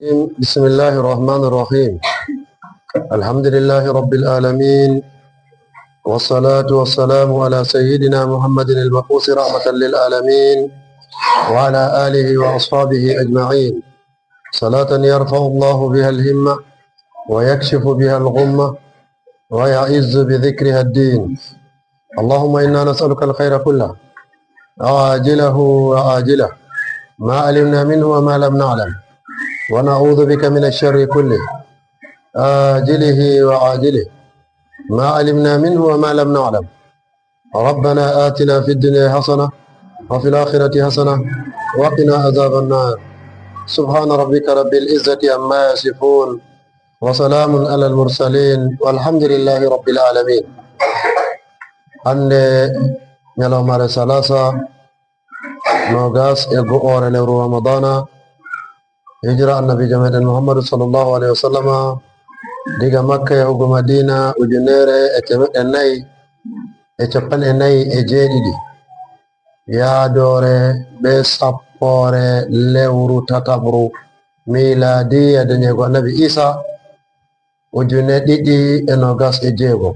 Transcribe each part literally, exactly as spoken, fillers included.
بسم الله الرحمن الرحيم. الحمد لله رب العالمين، والصلاة والسلام على سيدنا محمد المبعوث رحمة للعالمين، وعلى آله وأصحابه أجمعين. صلاة يرفع الله بها الهمة، ويكشف بها الغمة، ويعز بذكرها الدين. اللهم إنا نسألك الخير كله، عاجله وآجله، ما علمنا منه وما لم نعلم، ونعوذ بك من الشر كله، عاجله وآجله، ما علمنا منه وما لم نعلم. ربنا آتنا في الدنيا حسنة، وفي الآخرة حسنة، وقنا عذاب النار. سبحان ربك رب العزة عما يصفون، وسلام على المرسلين، والحمد لله رب العالمين. Hannde ñalawmaare salasa, noogas e go'oore lewru Ramadana, hijira Annabiijo meɗen Muhammadu sallallahu alayhi wa sallama, diga Makka yahugo Madina, ujunere e temeɗɗe nayi e capanɗe nayi e jeeɗiɗi, yaadoore be sappoore lewru tataɓru miilaadiya, deñeego Annabi Isa, ujune ɗiɗi e noogas e jeego.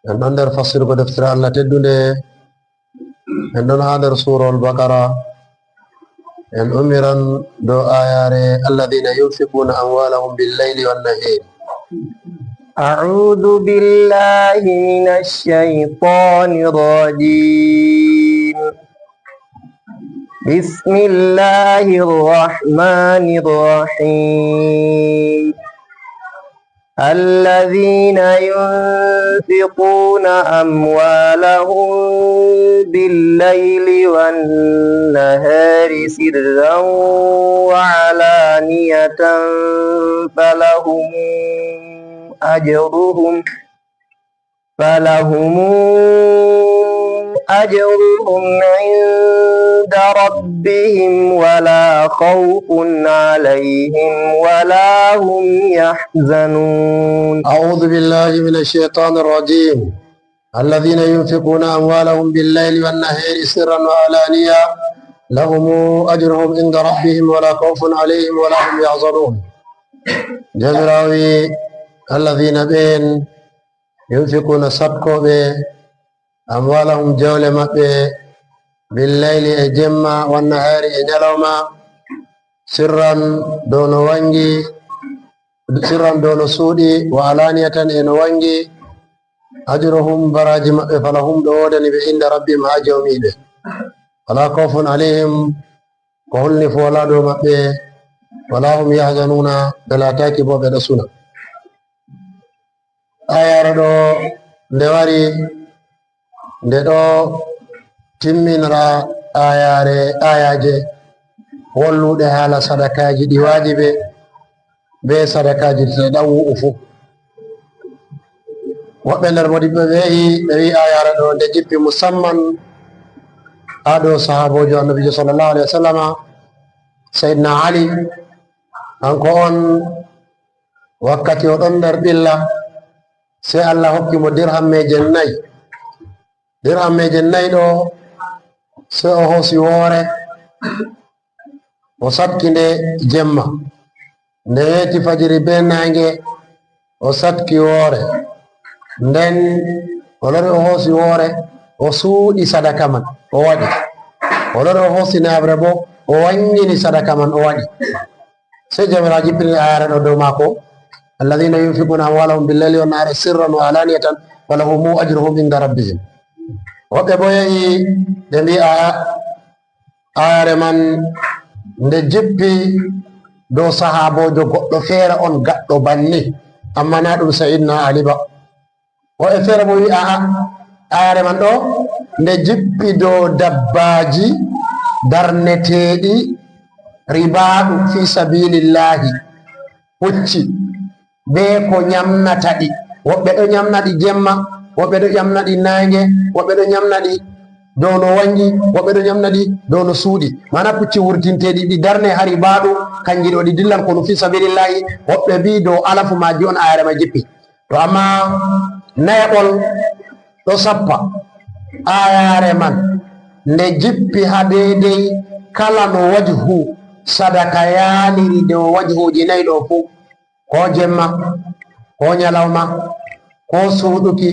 En ɗon nder fassirgo deftere Allah teddunde. En ɗon haa nder Suurawol Bakara. En ummiran dow aayaare, "الذين ينفقون أموالهم بالليل والنهار." أعوذ بالله من الشيطان الرجيم. بسم الله الرحمن الرحيم. الذين ينفقون أموالهم بالليل والنهار سرا وعلانية فلهم أجرهم، فلهم أجرهم عند ربهم ولا خوف عليهم ولا هم يحزنون. أعوذ بالله من الشيطان الرجيم. الذين ينفقون أموالهم بالليل والنهار سرا وعلانية لهم أجرهم عند ربهم ولا خوف عليهم ولا هم يحزنون. Jawmiraawo wi'i, "الذين" ɓeen, "ينفقون" satkooɓe, "أموالهم" jawle maɓɓe, "بالليل" e jemma, "والنهار" e ñalawma, "سرا" dow no wanngi, "سرا" dow no suuɗi, "وعلانية" e no wanngi, "أجرهم" baraaji maɓɓe, "فلهم" ɗo woodani ɓe, "عند ربهم" haa Jawmiiɓe, "ولا خوف عليهم" ko hulni fuu walaa dow maɓɓe, "ولا هم يحزنون" ɓe laataaki boo ɓe ɗo suna. Aayaare ɗo nde wari, nde ɗo timminra aayaare, aayaaje holluɗe haala sadakaaji ɗi waajibe, be sadakaaji ɗi ɗan wu'u fuu. Woɓɓe nder moodiɓɓe ɓe wi'i, ɓe wi'i aayaare ɗo nde jippi musamman haa dow sahaaboojo Annabiijo sallallahu alayhi wa sallama, Sayyidina Ali, kanko on wakkati o ɗon nder ɓilla, sey Allah hokki mo dirhammeeje nayi. Dirhammeeje nayi ɗo, sey o hoosi woore, o satki nde jemma. Nde weeti fajiri bee naange, o satki woore. Nden o lori o hoosi woore, o suuɗi sadaka man, o waɗi. O lori o hoosi nayaɓre boo, o wanngini sadaka man, o waɗi. Sey Jawmiraawo jippini aayaare ɗo dow maako, "الذين ينفقون أموالهم بالليل والنهار سرا وعلانية فلهم أجرهم عند ربهم." Woɓɓe boo yehi ɓe mbi'i, aayaare man nde jippi dow sahaaboojo goɗɗo feere on gaɗɗo banni, ammaa naa ɗum Sayyidina Ali ba. Woɓɓe feere boo wi'i, aa'a, aayaare man ɗo nde jippi dow dabbaaji darneteeɗi ribaaɗu fii sabiilillaahi, pucci, bee ko ɲamnata ɗi. Woɓɓe ɗo ɲamna ɗi jemma, woɓɓe ɗo ɲamna ɗi naange, woɓɓe ɗo ɲamna ɗi dow no wanngi, woɓɓe ɗo ɲamna ɗi dow no suuɗi. Maana pucci wurtinteeɗi ɗi darne haa ribaaɗu, kanji ɗo ɗi dillan konu fii sabiilillaahi, woɓɓe mbi'i dow alafu maaji on aayaare man jippi. To ammaa nayaɓol ɗo sappa, aayaare man nde jippi haa deydey kala no wajhu sadaka yaaliri dow wajhuuji nayi ɗo fuu, ko jemma, ko ñalawma, ko suuɗuki,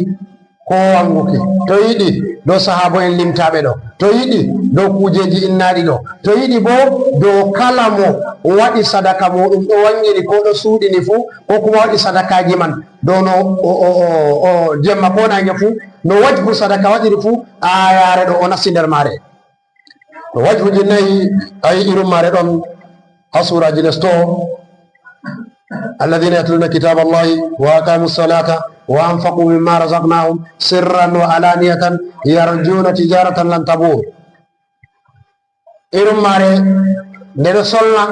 ko wannguki. To yiɗi dow sahaabo'en limtaaɓe ɗo, to yiɗi dow kuujeeji innaaɗi ɗo, to yiɗi boo dow kala mo waɗi sadaka muuɗum ɗo wanngini ko ɗo suuɗini fuu, ko kuma waɗi sadakaaji man dow no o, o, o, o jemma ko naange fuu, no wajhu sadaka waɗiri fuu, aayaare ɗo o nasti nder maare. To wajhuuji nayi, ayi irum maare ɗon haa suuraaji les to, "Alladhina yatluna kitaba Allahi wa aqamu salata wa anfaqu mimma razaqnahum sirran wa alaniyatan yarjuna tijaratan lan tabur." Irum maare nde ɗo solna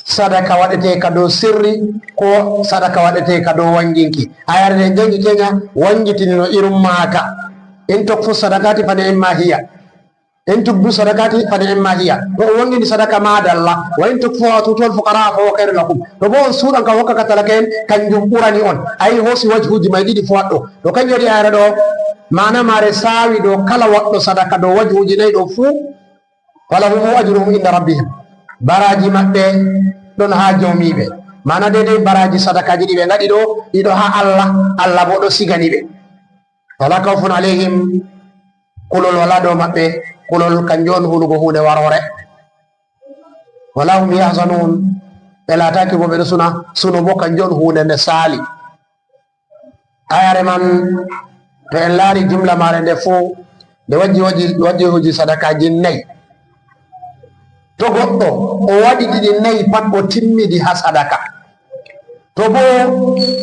sadaka waɗeteeka dow sirri ko sadaka waɗeteeka dow wannginki. Aayaare nde janngi keenya wanngitinino irum maaka. "In tukfu sadakati fa ni'imma hiya." "In tubdu sadakati fa ni'imma hiya." To on wanngini sadaka, maadalla. "Wa in tukfuha wa tu'tuhal fuqara'a fa huwa khairun lakum." To bo on suuɗan ka hokka ka talaka'en, kanjum ɓurani on. Ayi, hoosi wajhuuji may ɗiɗi fuu haɗɗo. To kanjum waɗi aayaare ɗo, maana maare saawi dow kala waɗɗo sadaka dow wajhuuji nayi ɗo fuu, "Falahum ajruhum inda rabbihim." Baraaji maɓɓe ɗon haa jawmiiɓe. Maana deydey baraaji sadakaaji ɗi ɓe ngaɗi ɗo, ɗi ɗo haa Allah, Allah bo ɗo sigani ɓe. "Fala khawfun alayhim." Kulol walaa dow maɓɓe, kulol kanjum on hulugo huunde waroore. "Wala hum yahzanun." Ɓe laataaki bo ɓe ɗo suna, suno bo kanjum on huunde nde saali. Aayaare man, to en laari jumla maare nde fuu, nde wajji, wajji, wajhuuji sadakaaji nayi. To goɗɗo o waɗi ɗiɗi nayi pat o timmidi haa sadaka. To bo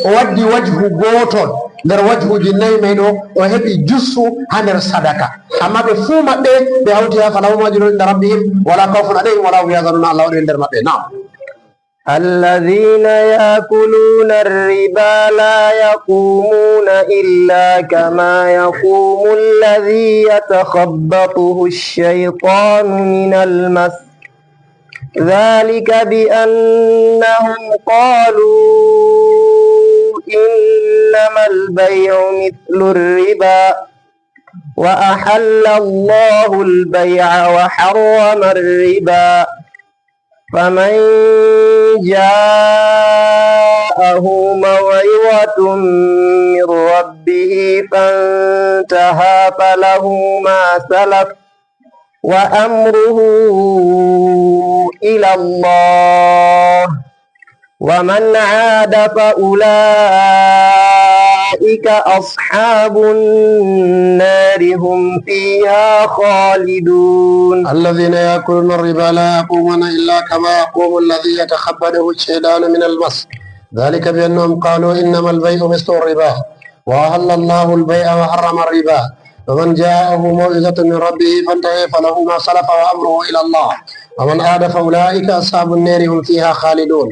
o waddi wajhu gootol nder wajhuuji nayi may ɗo, o heɓi jussu haa nder sadaka. Ammaa ɓe fuu maɓɓe ɓe hawti haa "Falahum ajruhum inda rabbihim, wala khawfun alayhim, wala hum yahzanun." Allah waɗi nder maɓɓe. Naam. الذين يأكلون الربا لا يقومون إلا كما يقوم الذي يتخبطه الشيطان من المس، ذلك بأنهم قالوا إنما البيع مثل الربا وأحل الله البيع وحرم الربا، فمن جاءه موعظة من ربه فانتهى فله ما سلف وأمره إلى الله، ومن عاد فأولئك أصحاب النار هم فيها خالدون. الذين يأكلون الربا لا يقومون إلا كما يقوم الذي يتخبطه الشيطان من المس، ذلك بأنهم قالوا إنما البيع مثل الربا وأحل الله البيع وحرم الربا، فمن جاءه موعظة من ربه فانتهى فله ما سلف وأمره إلى الله، ومن عاد فأولئك أصحاب النار هم فيها خالدون.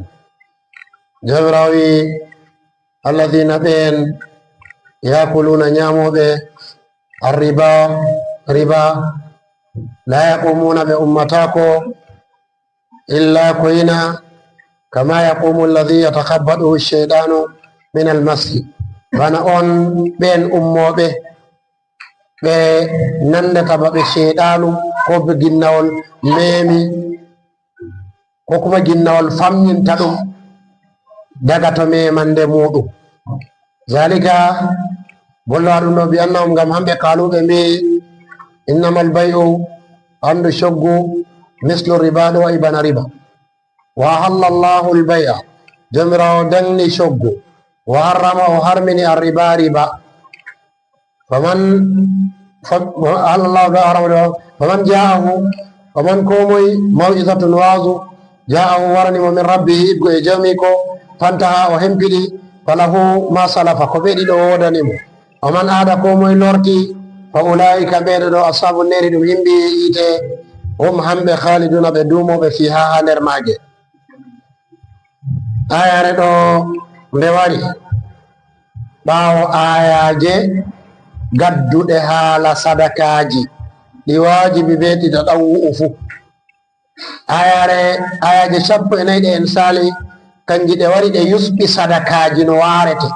Jawmiraawo wi'i, "Alladhina, ɓeen, ya'kuluna, nyaamooɓe, arriba, riba, la yaqumuna, ɓe ummataako, illa koyna, kama yaqumu alladhi yatakhabbatuhu shaytanu min almasi." Bana on ɓeen ummooɓe, ɓe nandata ba ɓe Shayɗaanu, ko be ginnawol meemi, ko kuma ginnawol famminta ɗum daga to memande muuɗum. Zalika, bolla ɗum ɗo, bi annahum, ngam hamɓe, qaalu, ɓe mbi'i, innamal bay'u, anndu coggu, mislu riba, ɗo wa'i bana riba. Wa ahalla Allahu al-bay'a, Jawmiraawo dagni coggu. Wa harrama, o harmini, ar-riba, riba. Faman, fa-, wa ahalla Allahu al-bay'a wa harrama ar-riba. Faman ja'ahu, faman, ko moy, maw'izatun, waazu, ja'ahu, warani mo, min rabbihi, iggo e Jawmiiko, fantaha, o hempiɗi, falahu ma salafa, ko ɓe ɗiɗo woodani mo. Wa man aada, ko moy lorti, fa ulaa'ika, ɓeeɗo ɗo, ashaabu neeri, ɗum yimɓe yiite, hum, hamɓe, khaaliduna, ɓe duumooɓe, fiiha, haa nder maaje. Aayaare ɗo nde wari ɓaawo aayaaje gadduɗe haala sadakaaji ɗi waajibi bee ɗi ɗaɗawu'u fuu. Aayaare, aayaaje sappo e nayi ɗe en saali, kanji ɗe wari ɗe yusɓi sadakaaji no waarete,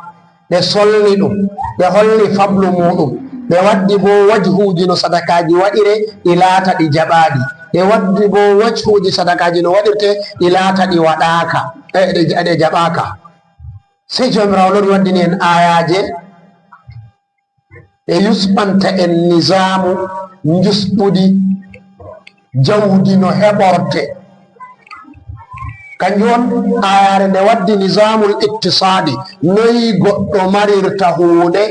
ɗe solni ɗum, ɗe holli fablu muuɗum, ɗe waddi boo wajhuuji no sadakaaji waɗire ɗi laata ɗi jaɓaaɗi. E waddi bo wajhuuji sadakaaji no waɗirte, ɗi laata ɗi waɗaaka, e, ɗe, ɗe jaɓaaka. Sey Joomiraawo lori waddini en aayaaje ɗe yusɓanta en nizaamu njusɓudi jawdi no heɓorte. Kanjum on aayaare nde waddi nizaamul iqtisaadi, noy goɗɗo marirta huunde,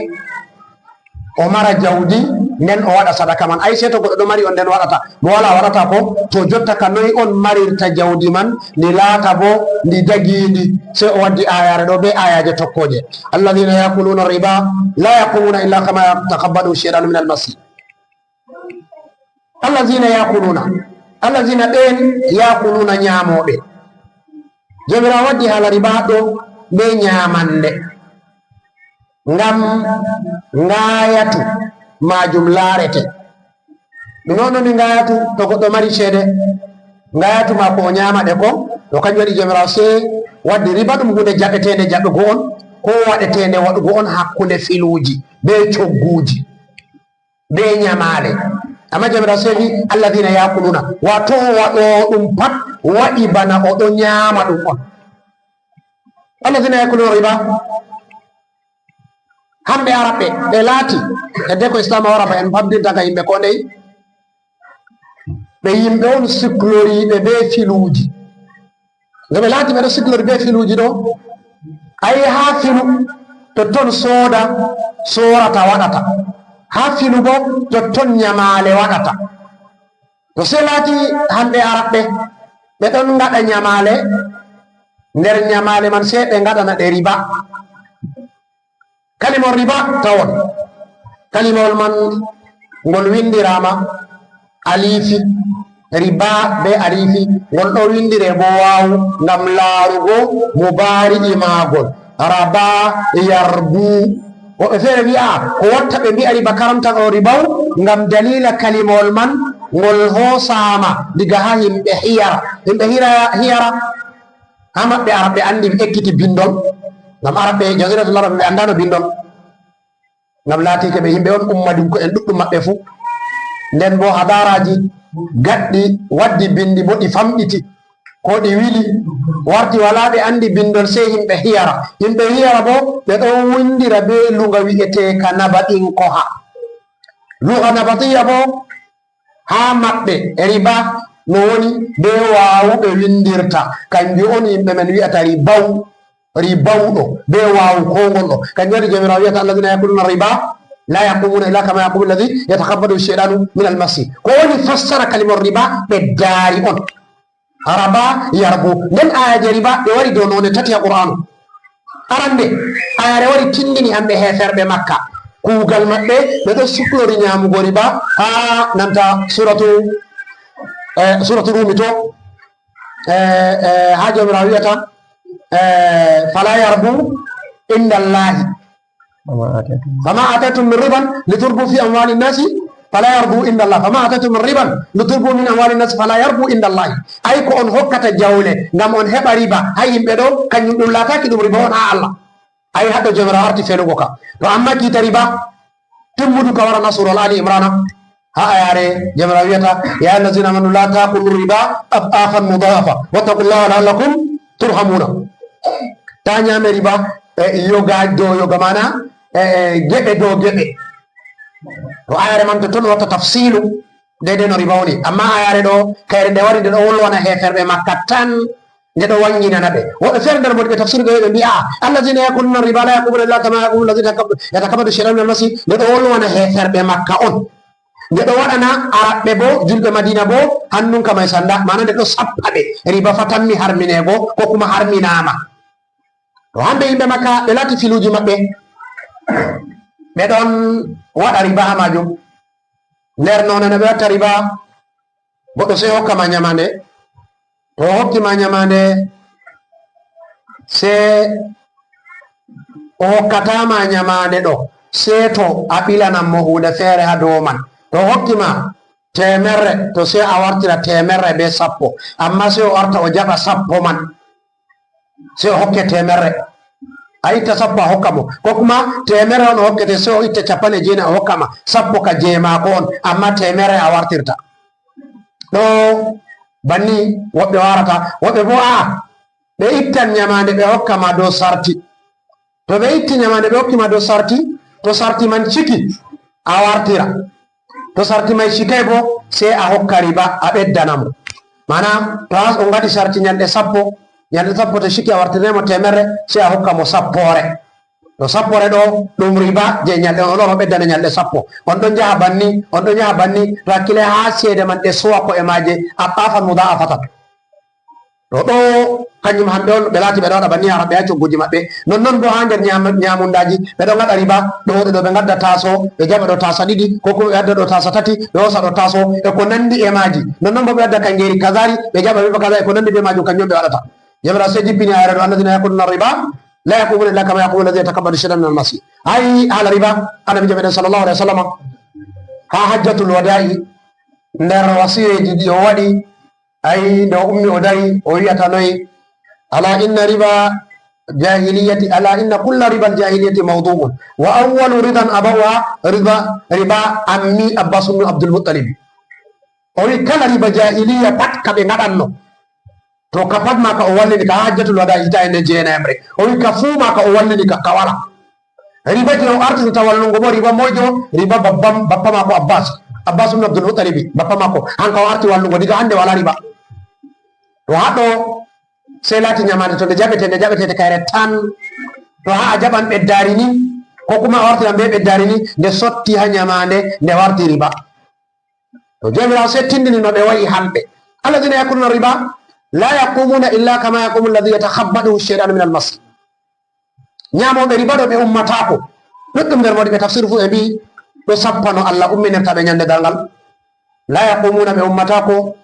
o mara jawdi, nden o waɗa sadaka man. Ay, sey to goɗɗo ɗo mari on, nden waɗata. Mo wala waɗata ko, to jotta ka noy on marirta jawdi man, ndi laata bo ndi dagiindi. Sey o waddi aayaare ɗo be aayaaje tokkooje. Alladhina ya'kuluna riba la yaqumuna illa kama yataqabbalu shaytanu min al-masi. Alladhina ya'kuluna, alladhina ɓen ya'kuluna ñaamooɓe. Joomiraawo waddi haala riba ɗo be ñaamande. Ngam ngaayatu maajum laarete. Ɗum noon woni ngaayatu to goɗɗo mari ceede, ngaayatu maako o ñaama ɗe kon, to kanjum waɗi Joomiraawo sey waddi riba ɗum huunde jaɓeteende jaɓugo on, ko waɗeteende waɗugo on hakkunde filuuji be cogguuji be ñamaale. Amma Joomiraawo sey wi, "Alladhina ya'kuluna," wato waɗo ɗum pat waɗi bana o ɗo ñaama ɗum on. Alladhina ya'kuluna riba. Hamɓe Arabɓe, ɓe laati, e de ko Islaam wara ba en famdinta ka yimɓe ko ndey. Ɓe yimɓe on sikloriiɓe be filuuji. Nde ɓe laati ɓe ɗo siklori be filuuji ɗo, ayi haa filu, totton sooda, soorata waɗata. Haa filu bo, totton ñamaale waɗata. To sey laati hamɓe Arabɓe, ɓe ɗon ngaɗa ñamaale, nder ñamaale man sey ɓe ngaɗana ɗe riba. Kalimol riba tawon. Kalimol man ngol winndiraama alifi, riba be alifi, ngol ɗo winndire bo waawu ngam laarugo mubaari'i maagol. Raba yarbu. Woɓɓe feere wi'a ko watta ɓe mbi'a riba karanta ɗo ribaw, ngam daliila kalimol man ngol hoosaama diga haa yimɓe Hiyara. Yimɓe Hira-, Hiyara haa maɓɓe Arabɓe anndi ɓe ekkiti binndol, ngam Arabɓe Jaziratul Arab ɓe anndaano binndol, ngam laatiike ɓe yimɓe on ummadinko'en ɗuɗɗum maɓɓe fuu. Nden boo hadaaraaji gaɗɗi waddi binndi boo ɗi famɗiti, ko ɗi wili, warti walaa ɓe anndi binndol sey yimɓe Hiyara. Yimɓe Hiyara boo ɓe ɗon winndira bee luŋga wi'eteeka Nabaɗinkoha. Luŋga Nabaɗiya boo haa maɓɓe, riba no woni bee waawu ɓe winndirta. Kanjum on yimɓe men wi'ata ribaw, ribawɗo, bee waawu koo ngol ɗo. Kanjum waɗi Joomiraawo wi'ata, "Alladhina ya'kuluna riba la yaqumuna illa kama yaqumu alladhi yatakhabbathu shaytanu min al-masi." Ko woni fassara kalimor riba? Ɓe daari on. Raba yarbu. Nden aayaaje riba ɗe wari dow noone tati haa Qur'aanu. Arande, aayaare wari tindini hamɓe heeferɓe Makka. Kuugal maɓɓe, ɓe ɗo suklori nyaamugo riba haa nanta suuratu, eh, suuratu Ruumi to, eh, eh, haa Joomiraawo wi'ata, eh, "Fala yarbu inda Allahi." وما آتيتم. فما آتيتم من ربا لتربوا في أموال الناس فلا يربو عند الله. فما آتيتم من ربا لتربوا من أموال الناس فلا يربو عند الله. Ay ko on hokkata jawle ngam on heɓa riba haa yimɓe ɗo, kanjum ɗum laataaki ɗum riba on haa Allah. Ay, haɗɗo Joomiraawo arti felugo ka. To amma kiita riba, timmudu ka wara na suurol Ali Imrana. Haa aayaare Joomiraawo wi'ata, "Ya ayyuhallazina amanu la ta'kulu riba ad'afan mudha'afa wattaqullaha la'allakum turhamuna." Taa nyaame riba, e, yoga dow yoga, maana, e, e, geɓe dow geɓe. To aayaare man to ton watta tafsiilu, deydey no riba woni. Amma aayaare ɗo, kayre nde wari, nde ɗo wolwana heeferɓe Makka tan, nde ɗo waŋginana ɓe. Woɓɓe feere nder moɗi ɓe tafsiiru ɓe, ɓe mbi'a, "Allazina ya'kuluna riba la yaqumuna illa kama yaqumu allazi yatakab-, yatakabbathu shaytanu minal masi." Nde ɗo wolwana heeferɓe Makka on. Nde ɗo waɗana Arabɓe bo, julɓe Madiina bo, hannunka may sanda, maana nde ɗo sappa ɓe, riba fatanmi harmineego, ko kuma harminaama. To hande yimɓe Makka, ɓe laati filuuji maɓɓe, ɓe ɗon waɗa riba haa maajum. Nder noone no ɓe watta riba, goɗɗo sey hokka ma nyamaande. To o hokki ma nyamaande, sey o hokkata ma nyamaande ɗo, sey to a ɓilanan mo huunde feere haa dow man. To o hokki ma teemerre, to sey a wartira teemerre bee sappo, ammaa sey o warta o jaɓa sappo man, sey o hokke teemerre. A itta sappo a hokka mo, ko kuma teemerre on o hokkete, sey o itta cappanɗe jeenayi o hokka ma, sappo ka jey maako on, ammaa teemerre a wartirta. Ɗo banni woɓɓe warata, woɓɓe bo a ɓe ittan nyamaande ɓe hokka ma dow sarti. To ɓe itti nyamaande ɓe hokki ma dow sarti, to sarti man ciki, a wartira. To sarti may cikay bo, sey a hokka riba, a ɓeddana mo. Mana to has on ngaɗi sarti nyalɗe sappo, nyalɗe sappo to ciki a wartiray mo teemerre, sey a hokka mo sappoore. To sappoore ɗo ɗum riba je nyalɗe, on ɗo ɓeddana nyalɗe sappo. On ɗon njaha banni, on ɗon njaha banni, to hakkile haa ceede man ɗe sowa ko'e maaje, a ɓaafan mudha'afatan. To ɗo kanjum hamɓe on ɓe laati ɓe ɗo waɗa banni haa ɓe haa cogguji maɓɓe. Non non bo haa nder nyam-, nyamundaaji ɓe ɗo ngaɗa riba. Ɗo ɗo ɓe ngadda taaso, ɓe jaɓa ɗo taasa ɗiɗi, ko kuma ɓe adda ɗo taasa tati, ɓe hoosa ɗo taaso, e ko nandi e maaji. Non non bo ɓe adda kangeeri kazari, ɓe jaɓa riba kaza e ko nandi be maajum, kanjum ɓe waɗata. Jabra sey jippini ayre ɗo, "Alladhina ya'kuluna riba la yaqumuna illa kama yaqumu alladhi yatakabbaru shaytanu minal masi." Ay, haala riba, Annabiijo meɗen sallallahu alaihi wasallam haa hajjatul wada'i nder wasiyeeji ɗi o waɗi, ay, nde o ummi o dari, o wi'ata noy, "Ala inna riba jahiliyati, ala inna kulla ribal jahiliyati mawdu'un, wa awwalu ridan aba'uha riba, riba ammi Abbas ibn Abdul Muttalib." O wi, "Kala riba jahiliya pat ka ɓe ngaɗanno, to ka pat ma ka o wallini ka." Haa hajjatul wada hita e nde jeenayamre. O wi, "Ka fuu ma ka o wallini ka, ka wala." Riba je o artirta wallugo bo, riba moyjo, riba babbam, bappa maako Abbas. Abbas ibn Abdul Muttalibi, bappa maako. Hanka o arti wallugo, diga hande wala riba. To haɗo, sey laati nyamaande to nde jaɓete, nde jaɓete kayre tan. To haa a jaɓan ɓeddaari ni, ko kuma a wartiran be ɓeddaari ni, nde sotti haa nyamaande, nde warti riba. To Jawmiraawo sey tindini no ɓe wa'i hamɓe. "Alladhina ya'kuluna riba la yaqumuna illa kama yaqumu alladhi yatakhabbathu ash-shaytanu minal mas." Nyaamooɓe riba ɗo ɓe ummataako. Ɗuɗɗum nder mawɗi ɓe tafsir fuu ɓe mbi'i ɗo sappano Allah umminirta ɓe nyande darngal. "La yaqumuna", ɓe ummataako,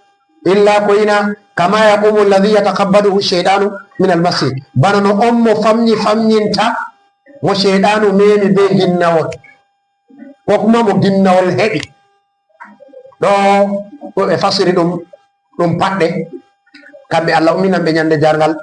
"illa koyna kama yaqumu alladhi yatakhabbathu ash-shaytanu minal masi." Bana no on mo famnyi famnyinta mo shaytanu memi be ginnawol. Ko kuma mo ginnawol heɓi. Ɗo, ɗo ɓe fasiri ɗum, ɗum paɗɗe. Kamɓe Allah umminan ɓe nyande jarngal,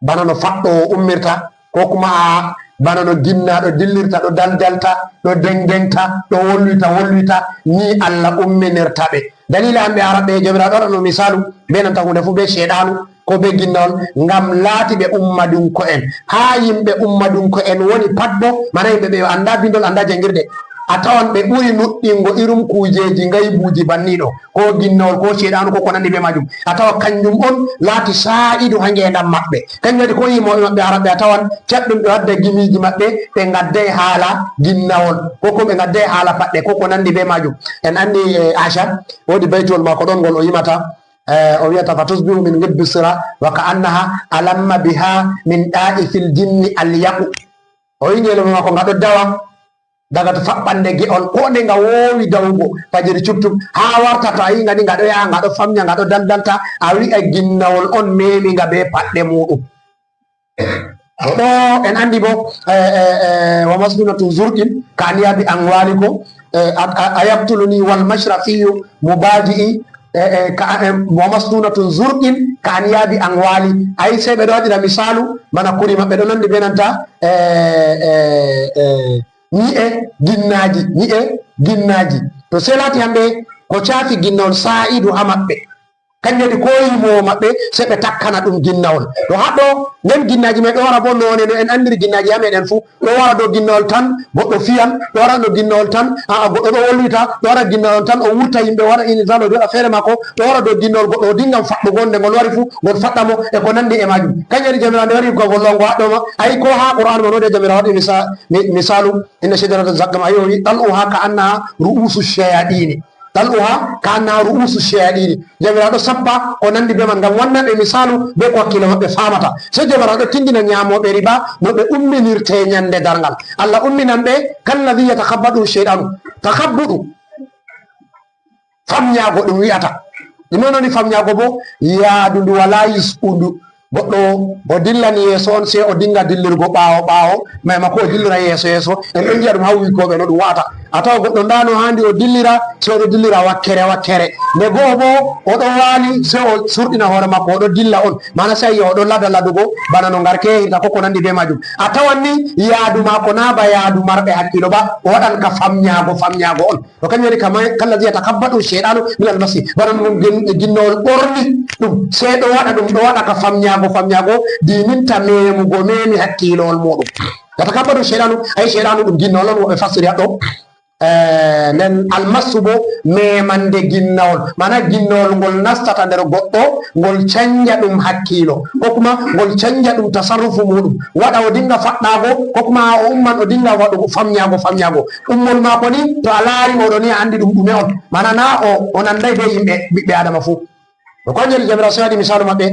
bana no faɗɗoowo ummirta, ko kuma a, bana no ginnaaɗo dillirta, ɗo daldalta, ɗo dengdengta, ɗo wolwita, wolwita, ni Allah umminirta ɓe. Dalila hamɓe Arabɓe, Jawmiraaɗo waɗano misaalu, be nanta huunde fuu be shayɗaanu, ko be ginnawol, ngam laati ɓe ummadunko'en. Haa yimɓe ummadunko'en woni pat bo, mana yimɓe ɓe annda bindol, annda jangirde. A tawan ɓe ɓuri nuɗɗingo irum kuujeeji ngaybuuji banni ɗo, ko ginnawol, ko shayɗaanu, ko ko nandi be maajum. A tawa kanjum on laati saa'idu haa ngeendam maɓɓe. Kanjum waɗi ko yimooɓe maɓɓe Arabɓe a tawan caɗɗum ɓe wadda gimiiji maɓɓe, ɓe ngadday haala ginnawol, ko ko ɓe ngadday haala paɗɗe, ko ko nandi be maajum. En anndi, eh, Aca, woodi baytuwol maako ɗon ngol o yimata, eh, o wiyata, "Fa tusbihu min ghibbi sira wa ka annaha alamma biha min da'ifil jinni alyaqu." O wi ngeloba maako nga ɗo dawa daga to faɓɓande ge'ol, ko nde nga woowi dawugo fajiri cuttum, haa warta to a yi nga ni nga ɗo yaha, nga ɗo famnya, nga ɗo daldalta, a wi'a ginnawol on memi nga be paɗɗe muuɗum. Ɗo en anndi bo, eh, eh, eh, "Wa masnunatun zurqin ka anyabi anwali ko, eh, a, a, a yaqtuluni wal mashrafiyu mubadi'i, eh, eh, ka, eh, wa masnunatun zurqin ka anyabi anwali." Ay, sey ɓe ɗo waɗira misaalu, bana kuri maɓɓe ɗo nandi be nanta, eh, eh, eh, nyi'e ginnaaji, nyi'e ginnaaji. To sey laati hamɓe ko caafi ginnawol saa'idu haa maɓɓe. Kanjum waɗi ko yimoowo maɓɓe, sey ɓe takkana ɗum ginnawol. To haa ɗo, nden ginnaaji may ɗo wara bo noone no en anndiri ginnaaji haa meɗen fuu. Ɗo wara dow ginnawol tan, goɗɗo fiyan, ɗo wara dow ginnawol tan, a'a, goɗɗo ɗo wolwita, ɗo wara ginnawol tan, o wurta yimɓe, o waɗa ini tan, o waɗa feere maako, ɗo wara dow ginnawol goɗɗo, o dingan faɗɗugo nde ngol wari fuu, ngol faɗɗa mo, e ko nandi e maajum. Kanjum waɗi Jawmiraawo nde wari ko gollo ngo haɗɗo ma, ayi ko haa Qur'an ma no de Jawmiraawo waɗi misa-, mi-, misaalu, "Inna shajarata zaqqum", ayi o wi, "Tal'uha ka annaha ru'usu shayadini." Tal'uha ka annaha ru'usu shayadini. Jawmiraaɗo sappa ko nandi be man ngam wanna ɓe misaalu be ko hakkiilo maɓɓe faamata. Sey Jawmiraaɗo tindina nyaamooɓe riba no ɓe umminirte nyande darngal. Allah umminan ɓe kalladhi yatakhabbatuhu shaytanu. Takhabbutu. Famnyaago ɗum wi'ata. Ɗum non woni famnyaago bo yaadu ndu walaa yis'undu. Goɗɗo o dillani yeeso on, sey o dinga dillirgo ɓaawo ɓaawo, maimako o dillira yeeso yeeso. En ɗon ngi'a ɗum haa wuykooɓe no ɗum wa'ata. A tawa goɗɗo ndaa no haandi o dillira, so oɗo dillira wakkere wakkere. Nde go'o boo, oɗo waali, so o surɗina hoore makko, oɗo dilla on. Maana, si a yi'i oɗo lada ladugo, bana no ngarke yehirta, ko ko nanndi bee maajum. A tawan ni, yaadu maako naa ba yaadu marɓe hakkiilo ba, o waɗan ka famnyaago, famnyaago on. To kanjum woni kama, kallazi yatakabbatu shaytanu min almasi. Bana no gin-, ginnawol ɓorni ɗum, sey ɗo waɗa ɗum, ɗo waɗa ka famnyaago, famnyaago, diininta meemugo, meemi hakkiilowol muuɗum. Yatakabbatu shaytanu, ay shaytanu ɗum ginnawol on, woɓɓe fassiri haɗɗo. Eh, nden almasu bo memande ginnawol, mana ginnawol ngol nastata nder goɗɗo, ngol canja ɗum hakkiilo, ko kuma ngol canja ɗum tasarrufu muɗum, waɗa o dinga faɗɗaago, ko kuma o umman o dinga waɗugo famnyaago, famnyaago. Ummol maako ni, to a laari oɗo ni, a andi ɗum ɗume on, mana na o, o nanday be yimɓe, ɓiɓɓe Adama fuu. Ko kanjum Jawmiraawo sey waɗi misaalu maɓɓe.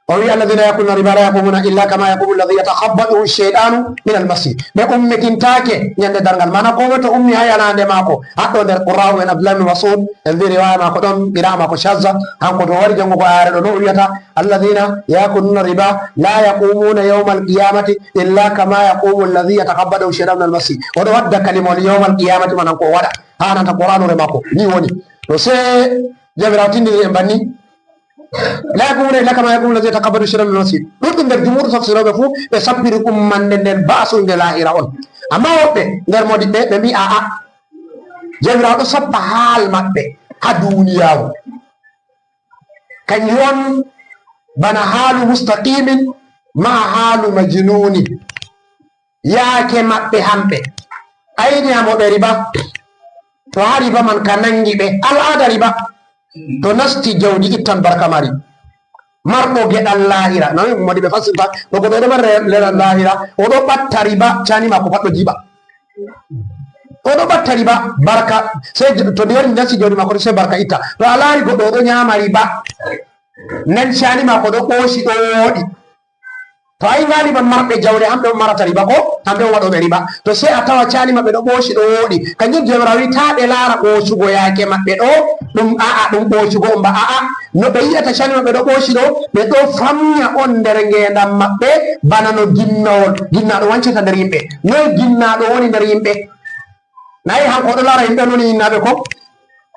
O wi'i, "Alladhina ya'kuluna riba la yaqumuna illa kama yaqumu alladhi yatakhabbatuhu ash-shaytanu min al-masi." Ɓe ummitintaake nyande darngal. Mana koo moy to ummi haa yanaande maako. Haɗɗo nder Qurra'u en Abdullah ibn Mas'ud, en mbi riwaya maako ɗon, qira'a maako shazza. Hanko to wari jangugo ayare ɗo, no o wi'ata, "Alladhina ya'kuluna riba la yaqumuna yawma al-qiyamati illa kama yaqumu alladhi yatakhabbatuhu ash-shaytanu min al-masi." Oɗo wadda kalimol yawma al-qiyamati, mana ko o waɗa. Haa nanta Qur'anure maako. Ni woni. To sey Jawmiraawo tindini en banni. La yaqumuna illa kama yaqumu alladhi yatakhabbatuhu ash-shaytanu min al-masi. Ɗuɗɗum nder jumhur tafsirooɓe fuu ɓe sappiri ummande nden ba'su nde laahira on. Amma woɓɓe nder moodiɓɓe ɓe mbi a'a. Jawmiraawo ɗo sappa haal maɓɓe haa duniyaaru. Kanjum on bana haalu mustaqimin ma haalu majnuni. Yaake maɓɓe hamɓe. Ay nyaamoɓe riba. To haa riba man ka nangi ɓe. Al'aada riba. To nasti jawdi ittan barka mari. Marɗo geɗal laahira. Nani moodiɓɓe fassirta. To goɗɗo ɗo mari geɗal laahira. O ɗo ɓatta riba. Cani maako pat ɗo jiiɓa. O ɗo ɓatta riba. Barka. Sey j-, to ndi wari nasti jawdi maako sey barka itta. To a laari goɗɗo o ɗo nyaama riba. Nden cani maako ɗo ɓooci ɗo wooɗi. To a yi ngali ban marɓe jawle, hamɓe on marata riba ko? Hamɓe on waɗooɓe riba. To sey a tawa cani maɓɓe ɗo ɓooci ɗo wooɗi. Kanjum Jawmiraawo wi'i, taa ɓe laara ɓoocugo yaake maɓɓe ɗo, ɗum a'a, ɗum ɓoocugo on ba a'a. No ɓe yi'ata cani maɓɓe ɗo ɓooci ɗo, ɓe ɗo famnya on nder ngeendam maɓɓe, bana no ginnawol, ginnaaɗo wancata nder yimɓe. Noy ginnaaɗo woni nder yimɓe? Nayi hanko o ɗo laara yimɓe on woni innaaɓe ko?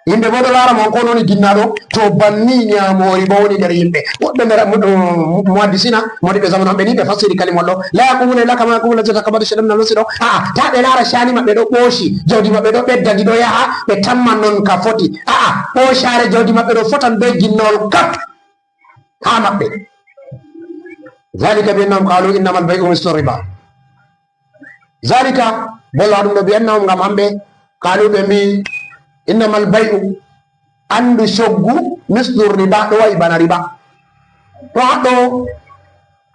Yimɓe boo ɗo laara mo, on ko woni ginnaaɗo, to banni nyaamori boo woni nder yimɓe. Woɗɓe nder mu-, mu-, muhaddisina, moodiɓɓe zamanu maɓɓe ni, ɓe fassiri kalimol ɗo. La yaqumuna illa kama yaqumu alladhi yatakhabbatuhu ash-shaytanu min al-masi ɗo. A'a, taa ɓe laara cani maɓɓe ɗo ɓooci, jawdi maɓɓe ɗo ɓedda, ndi ɗo yaha, ɓe tamman non ka foti. A'a, ɓoocaare jawdi maɓɓe ɗo fotan bee ginnawol kap haa maɓɓe. Dhalika bi annahum qalu innamal bay'u mislu riba. Zalika, bolla ɗum ɗo, bi annahum, ngam hamɓe, qalu, ɓe mbi, innamal bay'u, anndu coggu, mislu riba, ɗo wa'i bana riba. To haɗɗo,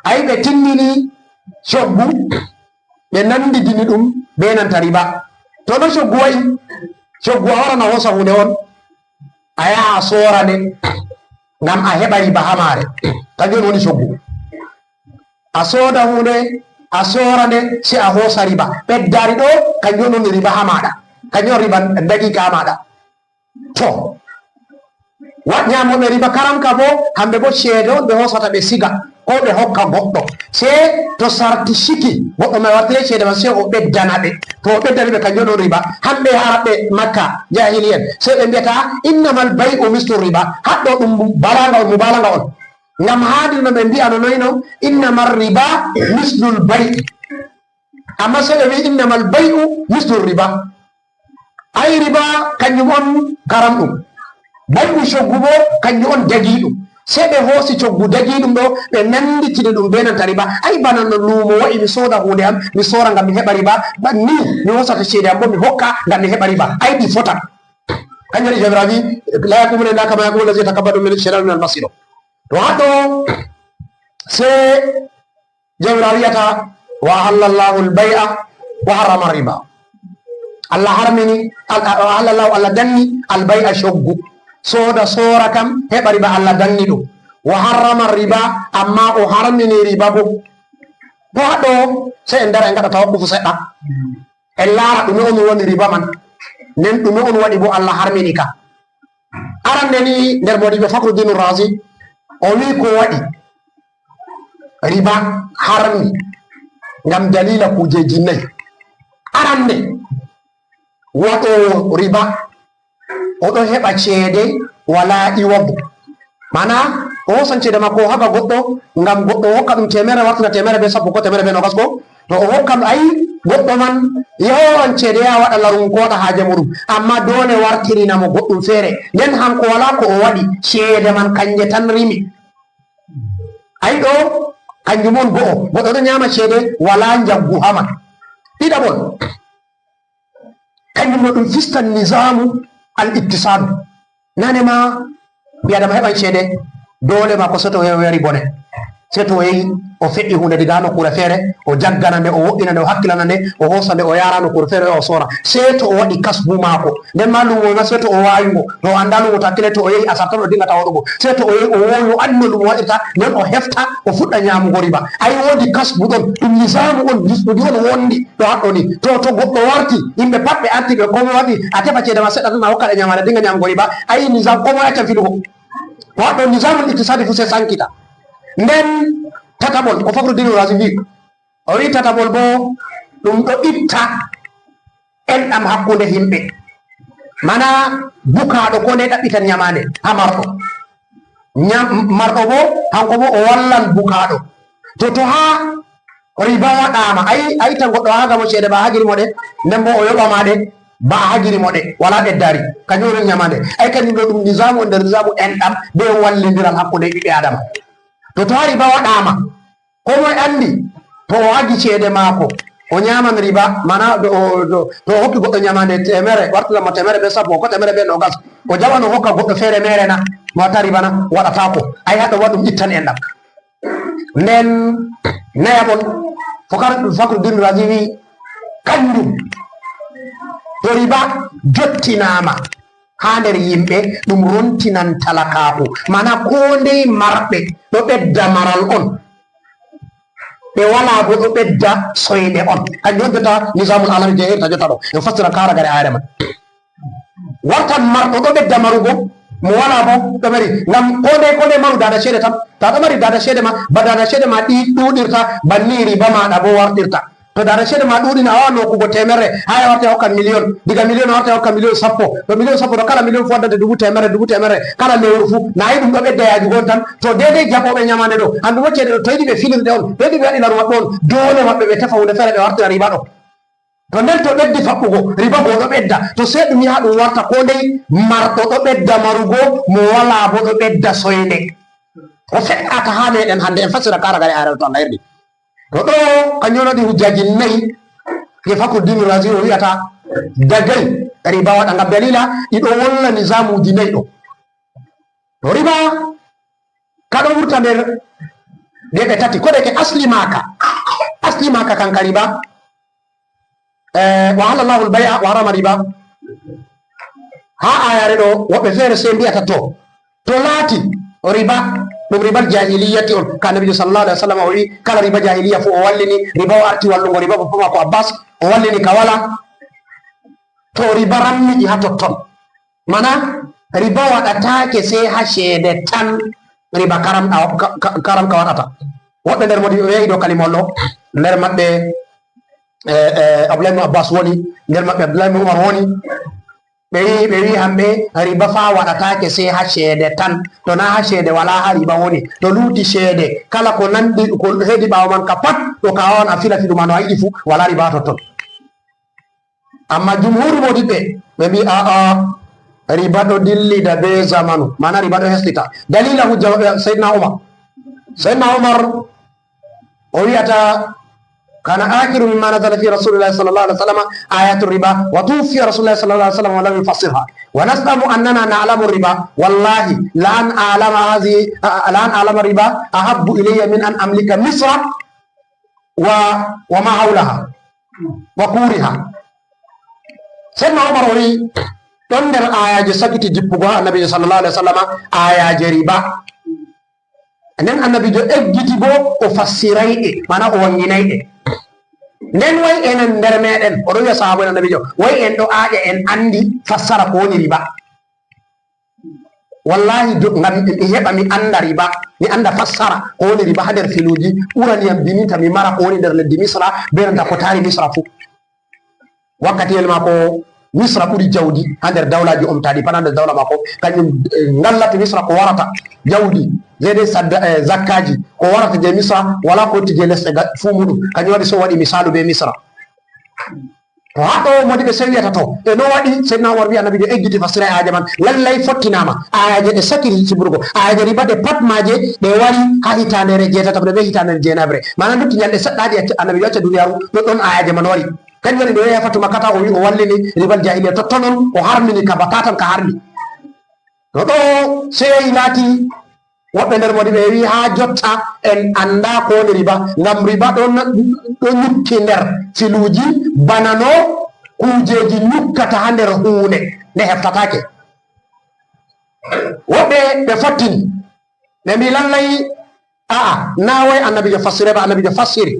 ayi ɓe tindini coggu, ɓe nandidini ɗum be nanta riba. To no coggu wa'i, coggu a waran a hoosa huunde on, a yaha a soora nde, ngam a heɓa riba haa maare. Kanjum woni coggu. A sooda huunde, a soora nde, sey a hoosa riba. Ɓeddaari ɗo, kanjum on woni riba haa maaɗa. Kanjum on riba daqiiqa haa maaɗa. To, wa-, nyaamooɓe riba karamka boo, hamɓe boo ceede on ɓe hoosata ɓe siga, koo ɓe hokka goɗɗo. Sey to sarti ciki, goɗɗo may wartiri ceede man, sey o ɓeddana ɓe. To o ɓeddani ɓe, kanjum on riba. Hamɓe Arabɓe Makka, jaahiliya en, sey ɓe mbiyata, innamal bay'u mislu riba. Haɗɗo ɗum balaaga on, mubaalaga on. Ngam haandirno ɓe mbi'ano noyno, innamal riba mislul bay'i. Amma sey ɓe mbi'i innamal bay'u mislul riba. Ay riba kanjum on karamɗum. Bay'u coggu boo kanjum on dagiiɗum. Sey ɓe hoosi coggu dagiiɗum ɗo, ɓe nanditini ɗum bee nanta riba. Ay bana no luumo wa'i mi sooda huunde am, mi soora ngam mi heɓa riba. Ba ni mi hoosata ceede am boo mi hokka ngam mi heɓa riba. Ay ɗi fotan. Kanjum waɗi Jawmiraawo wi'i, la yaqumuna illa kama yaqumu alladhi yatakhabbathu ash-shaytanu minal masi ɗo. To haɗɗo, sey Jawmiraawo wi'ata, wa ahallallahu al-bay'a wa harrama riba. Allah harmini, al-, wa ahallallahu, Allah danni al-bay'a coggu. Sooda, soora kam, heɓa riba, Allah danni ɗum. Wa harrama riba, amma o harmini riba boo. To haɗɗo, sey en dara en ngaɗa tawaqqufu seɗɗa. En laara ɗume on woni riba man, nden ɗume on waɗi boo Allah harmini ka. Arande ni, nder moodiɓɓe Fakhruddin Razi, o wi'i ko waɗi riba harmi ngam daliila kuujeeji nayi. Arande, waɗoowo riba, o ɗo heɓa ceede walaa iwadu. Mana o hoosan ceede makko o haɓa goɗɗo, ngam goɗɗo o hokka ɗum teemerre, wartira teemerre bee sappo ko teemerre bee noogas ko. To o hokkan, ayi, goɗɗo man yahowan ceede, yaha waɗa laruŋ ko waɗa haaje muɗum. Amma doole wartirina mo goɗɗum feere. Nden hanko walaa ko o waɗi, ceede man kanje tan rimi. Ayi ɗo, kanjum on go'o. Goɗɗo ɗo nyaama ceede, walaa njaggu haa man. Ɗiɗaɓol, kanjum ɗo ɗum fistan nizamu al-iqtisadu. Nane ma ɓi adama heɓan ceede, doole maako sey to o yari bone, sey to o yehi o fe'i huunde diga nokkuure feere, o jaggana nde, o wo'ina nde, o hakkilana nde, o hoosa nde, o yaara nokkuure feere, o soora. Sey to o waɗi kasbu maako. Nden ma luumo ma sey to o waawi ngo. To o anndaa luumo, to hakkile, to o yehi asar tan o diŋgata waɗugo. Sey to o yehi o woowi, o anndi no luumo waɗirta, nden o hefta, o fuɗɗa nyaamugo riba. Ayi, woodi kasbu ɗon, ɗum nizamu on, hisɓugi on wondi. Ɗo haɗɗo ni, to, to goɗɗo warti, yimɓe pat ɓe arti, ɓe koo moy warti, a tefa ceede ma seɗɗa tan, a hokka ɗe nyaama, a dinga nyaamugo riba. Ayi, nizam, koo moy accan filugo. To haɗɗo nizamul iqtisadi fu sey sankita. Nden tataɓol, ko Fakhruddin Razi wi, o wi tataɓol bo, ɗum ɗo itta enɗam hakkunde yimɓe. Mana bukaaɗo koo ndey ɗaɓɓitan nyamaande haa marɗo. Nyam-, marɗo bo, hanko bo o wallan bukaaɗo. To, to haa riba waɗaama, ayi, ayi tan goɗɗo a hagi mo ceede ma, a hagiri mo ɗe, nden bo o yoɓa ma ɗe, ba a hagiri mo ɗe, walaa ɓeddaari. Kanjum woni nyamaande. Ayi, kanjum ɗo ɗum nizamu, nder nizamu enɗam, be wallindiral hakkunde ɓiɓɓe Adama. To, to haa riba waɗaama, koo moy anndi, to o hagi ceede maako, o nyaaman riba, mana to o, to, to o hokki goɗɗo nyamaande teemerre, wartiran mo teemerre be sappo, ko teemerre be noogas, o jaɓan o hokka goɗɗo feere meere na, mo watta riba na, waɗataako. Ayi, haɗɗo waɗa ɗum ittan enɗam. Nden nayaɓol, Fakar-, Fakhruddin Razi wi, kanjum, to riba jottinaama haa nder yimɓe, ɗum rontinan talakaaku. Mana koo ndey marɓe ɗo ɓedda maral on. Ɓe walaa bo ɗo ɓedda soyde on. Kanjum on jotta nizamul alami je hirta jotta ɗo. En fassira kala gare ayre man. Wartan marɗo ɗo ɓedda marugo, mo walaa bo ɗo mari. Ngam koo ndey, koo ndey maru daada ceede tan. To a ɗo mari daada ceede ma, ba daada ceede ma ɗi ɗuuɗirta, banni riba maaɗa bo wartirta. To daada ceede ma ɗuuɗi na, a waawan hokkugo teemerre, haa a warti a hokkan miliyon. Diga miliyon a warti a hokkan miliyon sappo. To miliyon sappo ɗo, kala miliyon fu waddante dubu teemerre, dubu teemerre, kala lewru fu. Na ayi ɗum ɗo ɓedda yaajugo on tan. To deydey jaɓooɓe nyamaande ɗo, hande bo ceede ɗo, to yiɗi ɓe filirde on, to yiɗi ɓe waɗi laru maɓɓe on, doole maɓɓe ɓe tefa huunde feere ɓe wartira riba ɗo. To nden to ɓeddi faɓɓugo, riba go ɗo ɓedda. To sey ɗum yaha ɗum warta koo ndey marɗo ɗo ɓedda marugo, mo walaa bo ɗo ɓedda soyde. Ko fe'ata haa meɗen hande, en fassira kala gare ayre to Allah yerdi. To ɗo, kanjum woni hujjaaji nayi ɗi Fakhruddin Razi o wi'ata dagay riba waɗa, ngam dalila ɗi ɗo wolla nizamuuji nayi ɗo. To riba ka ɗo wurta nder geɓe tati, ko deke asli maaka, asli maaka kan ka riba. Eh, wa halallahu al-bay'a wa harrama riba. Haa ayare ɗo, woɓɓe feere sey mbi'ata to, to laati riba, ɗum ribal jahiliyati on, ka Nabiijo sallallahu alaihi wasallam o wi, kala riba jahiliya fu o wallini, riba o arti wallugo riba, bappa maako Abbas, o wallini ka wala. To riba rammiɗi haa totton. Mana riba waɗataake sey haa ceede tan, riba karam ɗa, ka, ka, karam ka waɗata. Woɓɓe nder modi ɓe yiɗo kalimol ɗo, nder maɓɓe, eh, eh, Abdullahi ibn Abbas woni, nder maɓɓe Abdullahi ibn Umar woni. Ɓe wi, ɓe wi hamɓe riba fa waɗataake sey haa ceede tan. To na haa ceede wala haa riba woni. To luuti ceede, kala ko nandi, ko hedi ɓaawo man ka pat, ɗo ka wawan a fila filu ma no a yiɗi fu, wala riba totton. Amma jumhuru modiɓɓe, ɓe mbi a'a, riba ɗo dillida be zamanu, mana riba ɗo heslita. Dalila hujja maɓɓe Sayyidina Umar. Sayyidina Umar o wi'ata, kana akhiru mimma nazala fi Rasulillahi sallallahu alaihi wasallam ayatu riba, wa tuwfiya Rasulullahi sallallahu alaihi wasallam wa lam yufassirha. Wa nazamu annana na'lamu riba. Wallahi, la an a'lama hadhihi, la an a'lama riba ahabbu ilayya min an amlika Misra wa, wa ma hawlaha, wa kuriha. Sayyidina Umar o wi, ɗon nder ayaaje sakiti jippugo haa Annabiijo sallallahu alaihi wasallam, ayaaje riba. Nden Annabiijo eggiti bo, o fassiray ɗe, mana o wanginay ɗe. Nden way enen nder meɗen, o ɗo wi'a sahaaba en Annabiijo, way en ɗo aaƴa en andi fassara ko woni riba. Wallahi, do, ngam mi heɓa mi anda riba, mi anda fassara ko woni riba haa nder filuuji, ɓurani yam bininta mi mara ko woni nder leddi Misra, be nanta ko taari Misra fu. Wakkatiyel maako, Misra ɓuri jawdi haa nder dawlaaji omtaaɗi, pana nder dawla maako, kañum, eh, ngallata Misra ko warata jawdi, jeede sadda, eh, zakkaaji, ko warata je Misra, walaa ko itti je lesɗe ga-, fuu muɗum. Kañum waɗi so waɗi misaalu be Misra. To haa ɗo modi ɓe sewiyata to, e no waɗi Seydina Umar wi'i Annabiijo eggiti fassira aayaje man, lallay fottinaama, aayaje ɗe sakiri siburgo, aayaje riba ɗe pat maaje ɗe wari haa hitaandere jeetataɓre be hitaandere jeenaɓre. Maana lutti ñalɗe seɗɗa ɗi acca-, Annabiijo acca duniyaaru, ɗoɗɗon aayaje man wari. Kañum waɗi nde o yahi Fatu Makkata, o wi'i o wallini ribal jaahiliya totton on, o harmini ka batatan ka harmi. No ɗo seyi laati woɓɓe nder modi ɓe wi'i haa jotta en anndaa ko woni riba, ngam riba ɗo na-, ɗo nyukki nder filuuji bana no kuujeeji nyukkata haa nder huunde nde heftataake. Woɓɓe ɓe fottini, ɓe mbi'i lallay, a'a, naa woy Annabiijo fassiri ba, Annabiijo fassiri.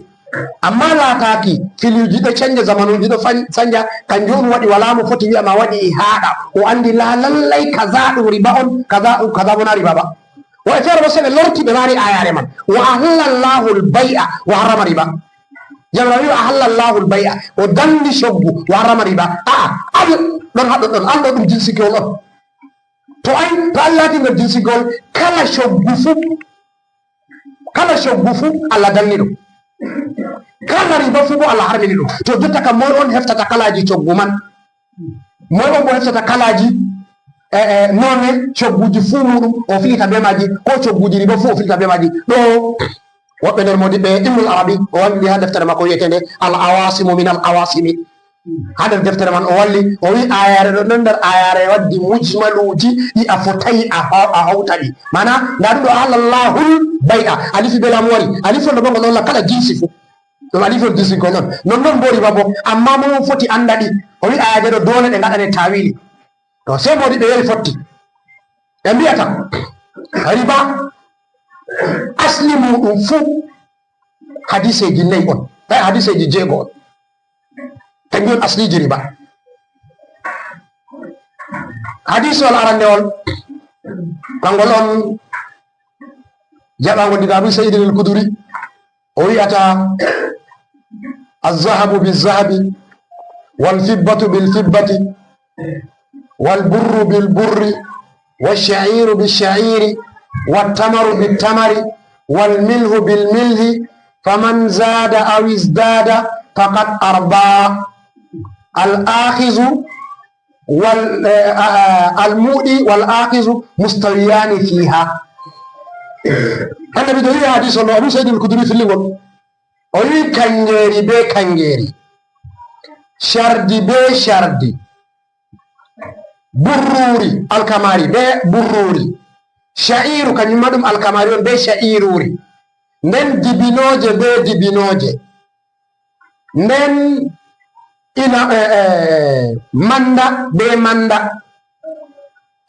Ammaa laataaki filuuji ɗo canja, zamanuuji ɗo fan-, sanja, kanjum on waɗi walaa mo foti wi'a ma waɗi ihaaɗa. O anndi laa lallay kaza ɗum riba on, kaza ɗum, kaza bo naa riba ba. Woɓɓe feere bo sey ɓe lorti ɓe maari aayaare man. Wa ahalla Allahu al-bay'a wa harrama riba. Jawmiraawo wi'i wa ahalla Allahu al-bay'a. O danni coggu wa harrama riba. A'a, al ɗon haɗɗon ɗon, al ɗo ɗum jinsi kewol on. To ay, to Allah laati nder jinsigol, kala coggu fu, kala coggu fu Allah danni ɗum. Kala riba fu bo Allah harmini ɗum. To jotta kam moy on heftata kalaaji coggu man? Moy on bo heftata kalaaji, eh, eh, noone cogguji fu muɗum o filita be maaji, ko cogguji riba fu o filita be maaji? Ɗo woɓɓe nder modiɓɓe Ibnul Arabi o wandi haa deftere makko wi'eteende Al Awasimu min Al Awasimi. Haa nder deftere man o walli, o wi'i aayaare ɗo nder aayaare waddi mujmaluuji ɗi a fotayi a haw-, a hawta ɗi. Maana, ndaa ɗum ɗo, ahalla Allahul bay'a, alifi be laamu wari, alifi on ɗo bo ngol ɗo holla kala jinsi fu. Ɗum alifi on jinsi ngol on. Non non bo riba bo, ammaa mo on foti annda ɗi. O wi'i aayaare ɗo doole ɗe ngaɗane taawili. To sey modiɓɓe yari fotti. Ɓe mbi'ata, riba asli muuɗum fu hadiseeji nayi on, eh, hadiseeji jeego on. Kanjum on asliji riba. Hadisol arandewol, kangol on jaɓaangol diga Abu Sa'id al-Khudri, o wi'ata, "Az-zahabu biz-zahabi, wal-fiddatu bil-fiddati, wal-burru bil-burri, wash-sha'iru bish-sha'iri, wat-tamaru bit-tamari, wal-milhu bil-milhi, faman zada aw izdada faqad arba. Al-akhizu wal, eh, ah, al-mu'ti wal-akhizu mustawiyani fiha." Annabi ɗo wi'i hadis on, Abu Sa'id al-Khudri fillingol. O wi'i kangeeri be kangeeri, cardi be cardi, burruuri, alkamaari be burruuri, sha'iiru, kanjum ma ɗum alkamaari on be sha'iiruuri, nden dibinooje be dibinooje, nden ina, eh, eh, manda be manda.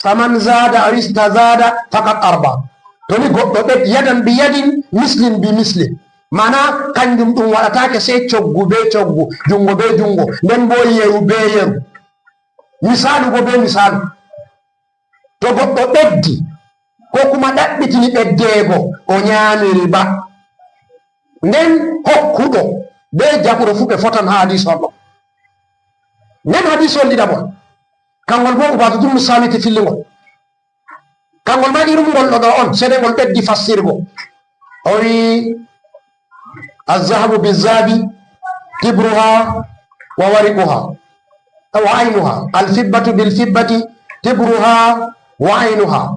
Faman zada aw istazada faqad arba. To ni goɗɗo ɓed-, yadan bi yadin, mislin bi mislin. Maana kanjum ɗum waɗataake sey coggu be coggu, jungo be jungo, nden bo yeru be yeru. Misaalu bo be misaalu. To goɗɗo ɓeddi, ko kuma ɗaɓɓitini ɓeddeego, o nyaami riba. Nden hokkuɗo be jaɓuɗo fu ɓe fotan haa hadis on ɗo. Nden hadis on ɗiɗaɓol, kangol bo Ubaadatu bnu Saamiti fillingol. Kangol ma irum ngol ɗo, ɗo on, sede ngol ɓeddi fassirgo. O wi, "Az-zahabu biz-zahabi tibruha wa wariquha, wa aynuha. Al-fiddatu bil-fiddati tibruha wa aynuha.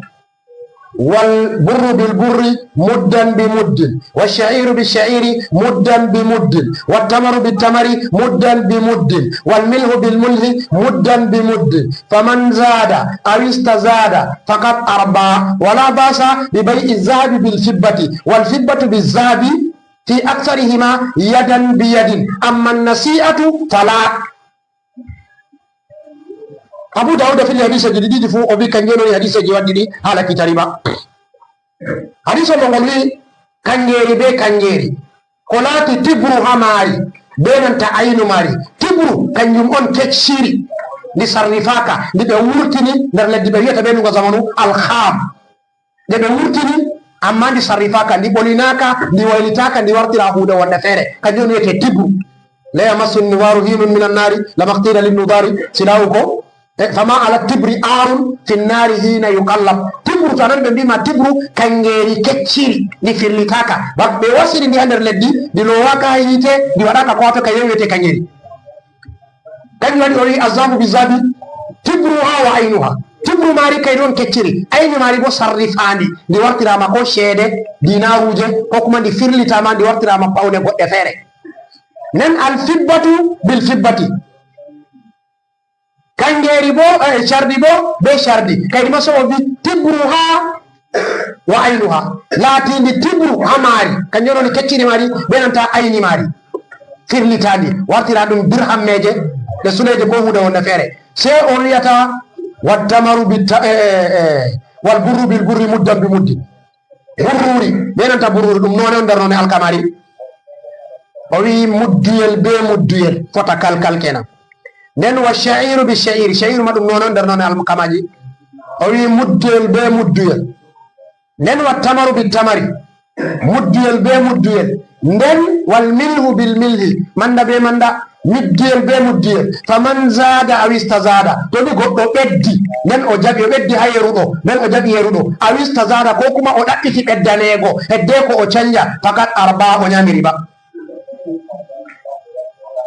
Wal-burru bil-burri muddan bi muddin. Wash-sha'iru bish-sha'iri muddan bi muddin. Wat-tamaru bit-tamari muddan bi muddin. Wal-milhu bil-milhi muddan bi muddin. Faman zada aw istazada faqad arba. Wa la ba'sa bi bay'i zahabi bil fiddati wal fiddatu biz zahabi fi aktharihima yadan bi yadin. Amma an-nasi'atu fala." Abu Dawud filli hadiseeji ɗi ɗiɗi fu, o wi kanjum woni hadiseeji waddi ɗi haala kiita riba. Hadis on ngol wi kangeeri be kangeeri. Ko laati tibru haa maari, be nanta aynu maari. Tibru, kanjum on kecciri, ndi sarrifaaka, ndi ɓe wurtini nder leddi ɓe wi'ata be nungo zamanu alkham. Nde ɓe wurtini, amma ndi sarrifaaka, ndi ɓolinaaka, ndi waylitaaka, ndi wartira huunde wonde feere. Kanjum on wi'ete tibru. La yamassu nnudaru hinun min annari, lama qila linnudari, silawu ko, e, fama ala tibri arun fi nnari hina yuqallab. Tibru, to anan ɓe mbima tibru, kangeri kecciri, ndi firlitaka. Ba ɓe wasiri ndi ha nder leddi, ndi lowaka ha yite, ndi waɗaka ko wato ka yewete kangeri. Kanjum waɗi o wi azabu bi zabi, tibru ha wa aynuha. Tibru mari kay ɗon kecciri, ayni mari bo sarrifandi, ndi wartirama ko ceede, dinaruje, ko kuma ndi firlitama, ndi wartirama pawne goɗɗe feere. Nden al fibbatu bil fibbati. Kangeri bo, eh, cardi bo be cardi. Kaydi ma so o vi tibruha wa aynuha. Laatindi tibru ha mari. Kanjum woni kecciri mari, be nanta ayni mari. Firlitandi. Wartira ɗum dirhammeje, ɗe suleje ko hude wonde feere. Se o wiyata, wa tamaru bi ta-, eh, eh, eh, wal burru bil burri muddan bi muddi. Burruri, be nanta burruri, ɗum none on nder none alkamari. O wi mudduyel be mudduyel, fota kalkal kenan. Nden wa sha'iru bi sha'iri, sha'iru ma ɗum none on nder none alkamaji. O wi mudduyel be mudduyel. Nden wa tamaru bi tamari, mudduyel be mudduyel. Nden wal milhu bil milhi, manda be manda, mudduyel be mudduyel. Faman zada aw istazada, to ni goɗɗo ɓeddi, nden o jaɓi, o ɓeddi ha yeruɗo, nden o jaɓi yeruɗo. Aw istazada, ko kuma o ɗaɓɓiti ɓeddanego, hedde ko o canja, fakat arba, o nyami riba.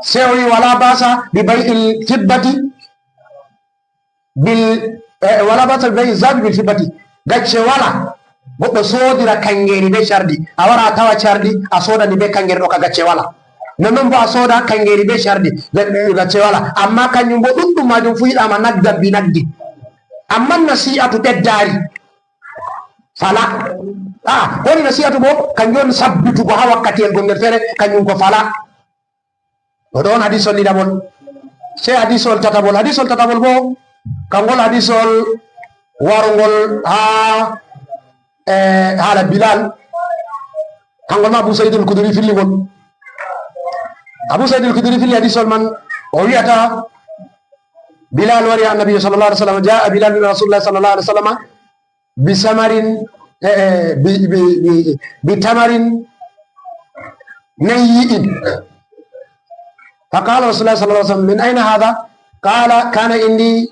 Se o wi wala basa bi bai'il fibbati bil, eh, wala basa bi bai'il zabi bil fibbati. Gacce wala goɗɗo sodira kangeri be cardi, a wara a tawa cardi, a sodani be kangeri ɗo ka gacce wala. Non non bo a soda kangeri be cardi, ga-, gacce wala. Amma kanjum bo ɗuɗɗum majum fu yiɗama nagdan bi nagdi. Amma nasi'atu ɓeddari. Fala. Ah, woni nasi'atu bo, kanjum on sabbitugo ha wakkatiyel gongel feere, kanjum ko fala. O ɗon hadisol ɗiɗaɓol. Sey hadisol tataɓol. Hadisol tataɓol bo, kangol hadisol warungol ha, eh, haala Bilal. Kangol ma Abu Sa'id al-Khudri filli ngol. Abu Sa'id al-Khudri filli hadisol man, o wi'ata, Bilal wari ha Annabi sallallahu alaihi wasallam, ja'a Bilal ila Rasulillah sallallahu alaihi wasallam, bi samarin, eh, eh, bi, bi, bi, bi tamarin nayyi'in. Fa qala Rasulullah sallallahu alaihi wasallam, "Min aina hadha?" Qala, "Kana indi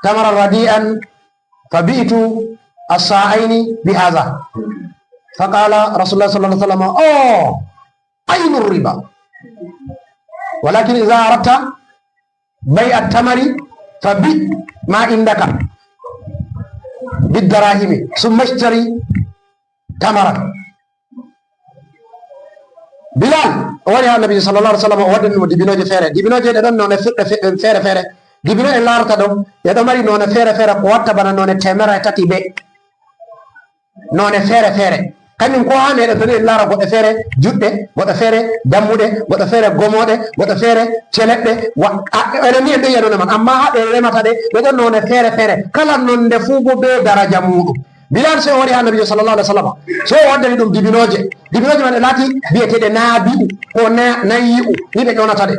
tamaran radi'an, fa bi'tu as-sa'aini bi hadha." Fa qala Rasulullah sallallahu alaihi wasallam, "Oh, ainur riba. Walakin idha aradta bai'a tamari, fa bi ma indaka bid darahimi, summa ishtari tamaran." Bilal o wari ha Annabi sallallahu alaihi wasallam, o waddani mo dibinoje feere. Dibinoje ɗe ɗon none fe-, fe-, feere feere. Dibino en larata ɗo, ɗe ɗo mari none feere feere, ko watta bana none temerre tati be none feere feere. Kanjum ko ha meɗen ɗo en lara goɗɗe feere juɗɗe, goɗɗe feere dammuɗe, goɗɗe feere gomoɗe, goɗɗe feere celeɓɓe. Wa-, a-, enen ni en ɗo yiya none man, amma ha ɓe remata ɗe, ɗe ɗon none feere feere. Kala nonde fu bo be daraja muɗum. Bilal sey o wari ha Annabijo sallallahu alaihi wasallam. Sey o waddani ɗum dibinoje. Dibinoje man e laati bi'eteɗe nabi'u ko na-, nayi'u. Ni ɓe ƴonata ɗe.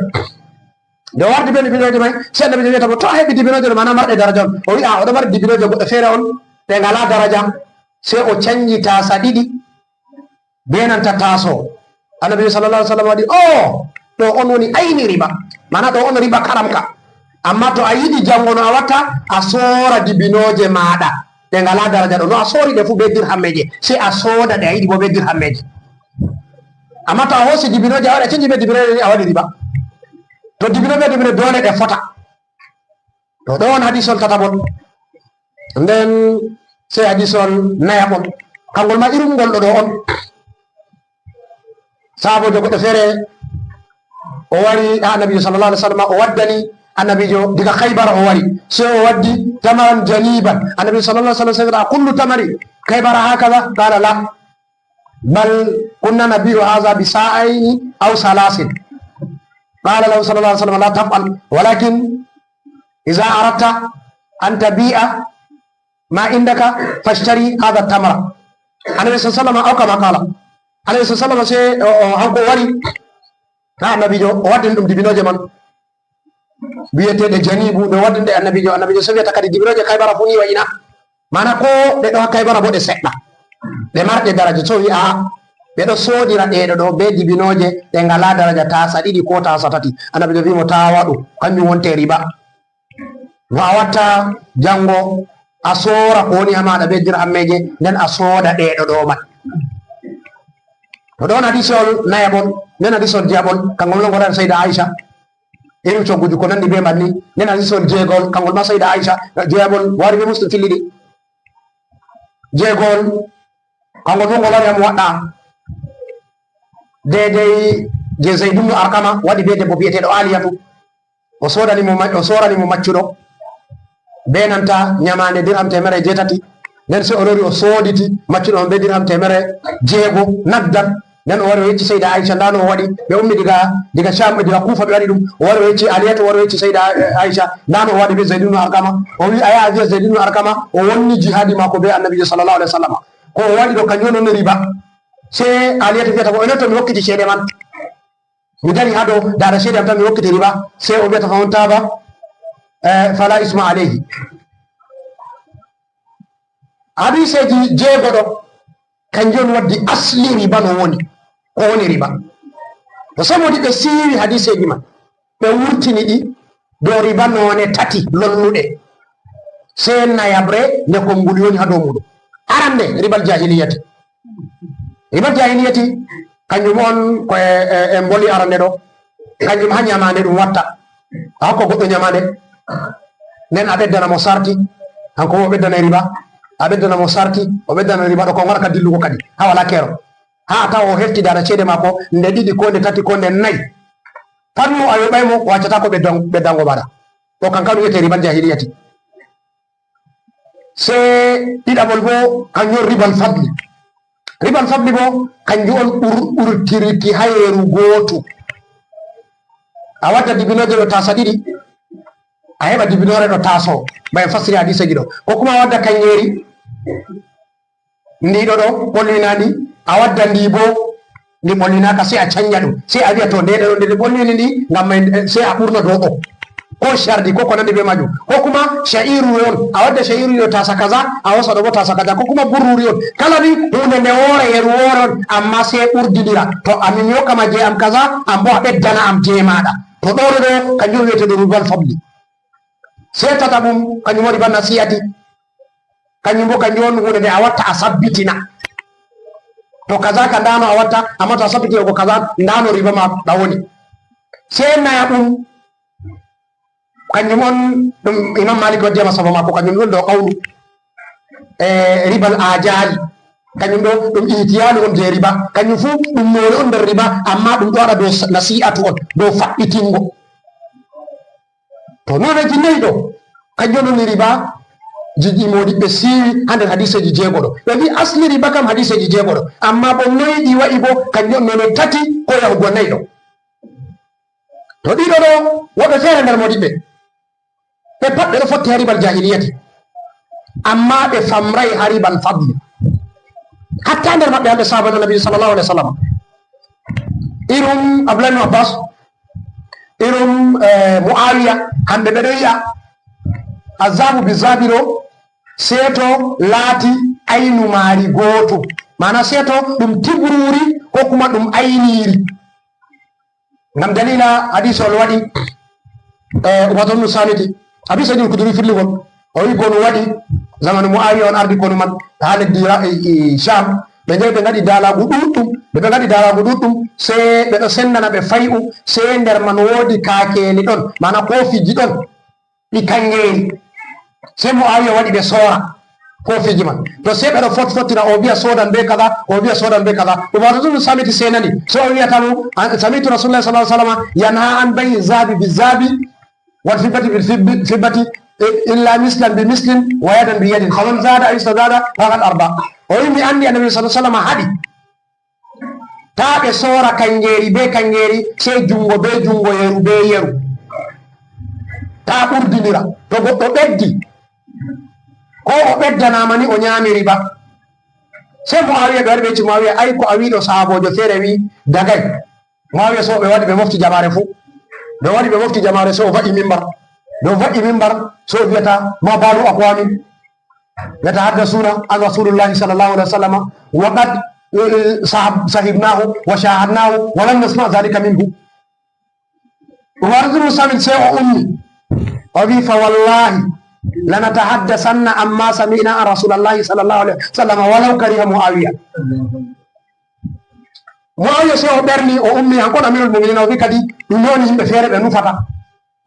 Nde o wardi be dibinoje may, sey Annabijo wi'ata mo, "To a heɓi dibinoje ɗo mana marɗe daraja on?" O wi'a, "O ɗo mari dibinoje goɗɗe feere on, ɗe ngala daraja." Sey o canji tasa ɗiɗi be nanta taso. Annabijo sallallahu alaihi wasallam waɗi, "O, ɗo on woni aini riba." Mana ɗo on riba karamka. Amma to a yiɗi jango no a watta, a sora dibinoje maɗa. Ɗe ngala daraja ɗo. No a sori ɗe fu be dirhammeje. Sey a soda ɗe a yiɗi bo be dirhammeje. Amma to a hosi dibinoje a waɗi a canji be dibinoje ni a waɗi riba. To dibino be dibino dole ɗe fota. To ɗo on hadisol tataɓol. Nden sey hadisol nayaɓol. Kangol ma irum ngol ɗo ɗo on. Sahabojo goɗɗo feere o wari ha Annabijo sallallahu alaihi wasallam, o waddani Annabijo diga Khaybara o wari. Sey o waddi tamaran janiban. Annabijo sallallahu alaihi wasallam sey wi'a, "Kullu tamari Khaybara hakaza?" Qala, "La. Bal kunna nabi'u hadha bi sa'aini aw salasin." Qala lahu sallallahu alaihi wasallam, "La taf'al. Walakin idha aradta an tabi'a ma indaka fashtari hadha tamra." Annabi sallallahu alaihi wasallam, aw kama qala. Annabi sallallahu alaihi wasallam sey o, o, hanko o wari ha Annabijo, o waddani ɗum dibinoje man. Wi'eteɗe janibu, nde o waddani ɗe Annabijo. Annabijo sey wi'ata kadi dibinoje Khaybara fu ni wa ina. Mana ko ɗe ɗo ha Khaybara bo ɗe seɗɗa. Ɗe marɗe daraja. So wi'a, Ɓe ɗo soodira ɗeeɗo ɗo bee dibinooje ɗe ngalaa daraja taasa ɗiɗi koo taasa tati. Annabi ɗo wi'i mo, "Taa waɗu, kanjum wonte riba." No a watta janngo, a soora ko woni haa maaɗa bee dirhammeeje, nden a sooda ɗeeɗo ɗo man. To ɗon hadisol nayaɓol, nden hadisol jeyaɓol, kanngol non ngol ari Sayda Aisha. Irin cogguji ko nanndi bee man ni, nden hadisol jeegol, kanngol ma Sayda Aisha, jeyaɓol, Buhari bee Muslim filli ɗi. Jeegol, kanngol fof ngol wari e Muwaɗɗa. Deedey je Zayd ibn Arqama waɗi bee debbo bi'eteeɗo Aliyatu. O soodani mo ma-, o soorani mo maccuɗo bee nanta nyamaande dirham teemere jeetati. Nden sey o lori o sooditi maccuɗo on bee dirham teemere jeego naggan. Nden o wari o yecci Seyda Aisha, ndaa no o waɗi. Ɓe ummi diga, diga Sham, diga Kufa ɓe waɗi ɗum. O wari o yecci Aliyatu, o wari o yecci Seyda, eh, Aisha, ndaa no o waɗi bee Zayd ibn Arqama. O wi'i, a yaha a wi'a Zayd ibn Arqama, o wonni jihaadi maako bee Annabiijo sallallahu alaihi wasallam. Ko o waɗi ɗo, kanjum on woni riba. Sey Aliyatu wi'ata mo, enen to mi hokkiti ceede man. Mi dari haa ɗo, daada ceede am tan mi hokkiti riba. Sey o wi'ata, "Fa man taaba, eh, fala isma alayhi." Hadiseeji jeego ɗo, kanjum on waddi asli riba no woni. Ko woni riba? To sey moodi ɓe siiwi hadiseeji man, ɓe wurtini ɗi dow riba noone tati lonnuɗe. Sey nayaɓre nde konnguli woni haa dow muuɗum. Arande, ribal jahiliyati. Ribal jahiliyati, kanjum on ko e, e, e mboli arande ɗo. Kanjum haa nyamaande ɗum watta. A hokka goɗɗo nyamaande. Nden a ɓeddana mo sarti. Hanko o ɓeddana riba. A ɓeddana mo sarti. O ɓeddana riba ɗo ko ngara ka dillugo kadi. Haa wala keero. Haa tawa o hefti daada ceede maako nde ɗiɗi ko nde tati ko nde nayi. Pat mo a yoɓay mo, o accata ko ɓeddan-, ɓeddango maɗa. O kan kan wi'ete ribal jahiliyati. Sey ɗiɗaɓol bo, kanjum ribal fadli. Ribal fadli bo, kanjum on ɓur-, ɓurtirki haa yeru gootu. A wadda dibinooje ɗo taasa ɗiɗi, a heɓa dibinoore ɗo taaso, ba en fasiri hadiseeji ɗo. Ko kuma a wadda kanyeeri, ndi ɗo ɗo, ɓolwina ndi, a wadda ndi bo, ndi ɓolwinaaka, sey a canja ɗum. Sey a wi'a, "To, nde ɗo, nde ɓolwini ndi, ngam may, eh, sey a ɓurna dow ɗo." Ko cardi, ko ko nandi be majum. Ko kuma sha'iru on, a wadda sha'iru yo tasa kaza, a hosa ɗo bo tasa kaza. Ko kuma burruri on. Kala ni, huunde nde woore, yeru woore on, amma sey ɓurdinira. To, amin mi hokka ma je am kaza, an bo a ɓeddana am je maɗa. To ɗo ɗo ɗo, kanjum wi'ete ɗo ribal fadli. Sey tataɓum, kanjum woni ban nasiyati. Kanjum bo, kanjum on huunde nde a watta, a sabbitina. To kaza ka ndano a watta, amma to a sabbitina ko kaza, ndano riba ma ɗa woni. Sey nayaɓum, kanjum on ɗum Imam Malik waddi e masaba maako, kanjum ɗon dow qawlu, e, ribal ajali. Kanjum ɗo ɗum ihtiyalu on je riba. Kanjum fu ɗum noone on nder riba, amma ɗum ɗo waɗa dow sa-, nasi'atu on, dow faɓɓitingo. To nooneeji nayi ɗo, kanjum woni riba, ji-, ji moodiɓɓe siiwi haa nder hadiseeji jeego ɗo. Ɓe mbi asli riba kam hadiseeji jeego ɗo. Amma bo noy ɗi wa'i bo, kanjum on noone tati ko yahugo nayi ɗo. To ɗiɗo ɗo, woɓɓe feere nder moodiɓɓe, ɓe pat ɓe ɗo fotti haa ribal jahiliyati. Amma ɓe famray haa ribal fadli. Hatta nder maɓɓe hamɓe sahaaba Nabi sallallahu alaihi wasallam. Irum Abdullah ibn Abbas, irum, eh, Muawiya, hamɓe ɓe ɗo yi'a azabu bi zabi ɗo, seeto laati aynu maari gooto. Maana seeto ɗum tibruri ko kuma ɗum ayniri. Ngam dalila hadisol waɗi, eh, Ubadatun Samiti. Abi Sa'id al-Khudri filligol. O wi konu waɗi zamanu Muawiya on ardi konu man haa leddi Ra-, e, e, Sham. Ɓe njahi ɓe ngaɗi daalaagu ɗuɗɗum. Ɓe ɓe ngaɗi daalaagu ɗuɗɗum. Sey ɓe ɗo sendana ɓe fay'u. Sey nder man woodi kaakeeli ɗon. Maana koofiji ɗon. Ɗi kangeeri. Sey Muawiya waɗi ɓe soora koofiji man. To sey ɓe ɗo fot-, fottina, o wi'a soodan be kaza, o wi'a soodan be kaza. Ubadatun Samiti sey nani. Sey o wi'ata mo, an, sami'tu Rasulullah sallallahu alaihi wasallam yanha an bay'i zabi bi zabi. Wal fiddati bil fibbi-, fiddati, eh, illa mislan bi mislin wa yadan bi yadin. Faman zada aw istazada faqad arba. O wi mi andi Annabi sallallahu alaihi wasallam haɗi taa ɓe soora kangeeri be kangeeri, sey jungo be jungo, yeru be yeru. Taa ɓurdinira. To goɗɗo ɓeddi, ko o ɓeddanaama ni o nyaami riba. Sey Muawiya ɓe wari ɓe ci Muawiya, ay ko a wi ɗo sahaaboojo feere wi dagay. Muawiya so ɓe waɗi ɓe mofti jamaare fuu. Ɓe waɗi ɓe mofti jamaare, so o va'i mimbar. Ɓe o va'i mimbar, so o wi'ata, "Ma balu aqwami yatahaddasuna an Rasulillahi sallallahu alaihi wasallam wa qad sahab-, sahibnahu wa shahadnahu wa lam nasma dhalika minhu. Ubaadatu bnu Saamit sey o ummi, o wi, "Fa wallahi lanatahaddasanna amma sami'na an Rasulillahi sallallahu alaihi wasallam walaw kariha Muawiya." Muawiya sey o ɓerni, o ummi, hankon Amirul Mu'minin, o wi kadi, ɗum ɗo woni yimɓe feere ɓe nufata.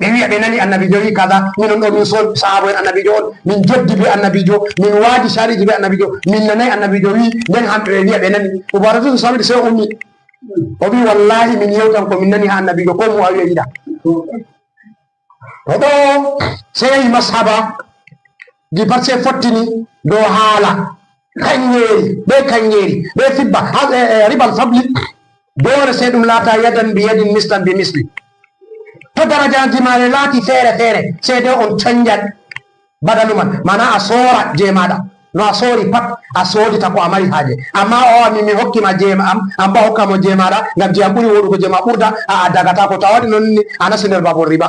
Ɓe wi'a ɓe nani Annabiijo wi kaza, minon ɗo min soodi sahaaba en Annabiijo on, min joddi be Annabiijo, min waadi shariji be Annabiijo, min nanay Annabiijo wi, nden hamɓe ɓe wi'a ɓe nani. Ubaadatu bnu Saamit sey o ummi. O wi, "Wallahi, min yewtan ko min nani ha Annabiijo, ko Muawiya yiɗa." To ɗo sey yahi mashaba ji pat sey fottini dow haala kanyeeri, be kanyeeri, be fibba, ha, e, e, ribal fabli, doole sey ɗum laata yadan bi yadin, mislan bi misli. To darajaaji maare laati feere feere, sey de on canjat badalu man. Mana a soora je maɗa. No a soori pat, a soodita ko a mari haaje. Amma o, mi, mi hokki ma je ma am, an ba hokka mo je maɗa, ngam je am ɓuri woɗugo je ma ɓurda, a, a dagata ko. To a waɗi non ni, a nasti nder babol riba.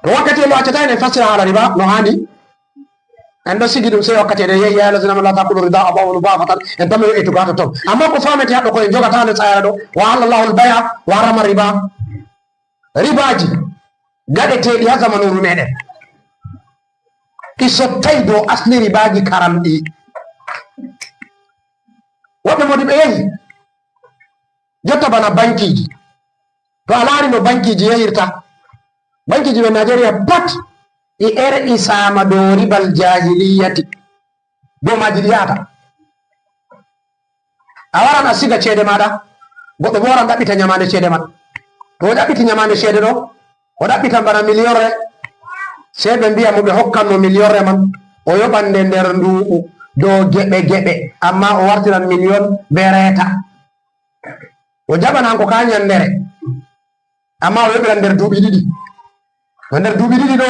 To wakkati en ɗo accata en, en fassira haala riba no handi. En ɗo sigi ɗum sey wakkati en yehi, "Ya ayyuhallazina amanu la ta'kulu riba ad'afan mudha'afatan." En tammi etugo ha totton. Amma ko famete haɗo ko en jogata nder ayara ɗo, "Wa ahalla Allahu al-bay'a wa harrama riba." Ribaaji gaɗeteeɗi ha zamanuuru meɗen, ɗi sottay dow asli ribaaji karamɗi. Woɓɓe modi ɓe yehi, jotta bana bankiji. To a laari no bankiji yehirta, bankiji ɓe Najeriya pat ɗi er isaama dow ribal jahiliyati. Dow maaji ɗi yahata. A waran a siga ceede maɗa, goɗɗo bo waran ɗaɓɓita nyamaande ceede man. To o ɗaɓɓiti nyamaande ceede ɗo, o ɗaɓɓitan bana miliyonre, sey ɓe mbi'a mo ɓe hokkan mo miliyonre man, o yoɓan nde nder nduuɓu dow geɓe geɓe, amma o wartiran miliyon be reeta. O jaɓanan ko ka nyandere. Amma o yoɓiran nder duuɓi ɗiɗi. To nder duuɓi ɗiɗi ɗo,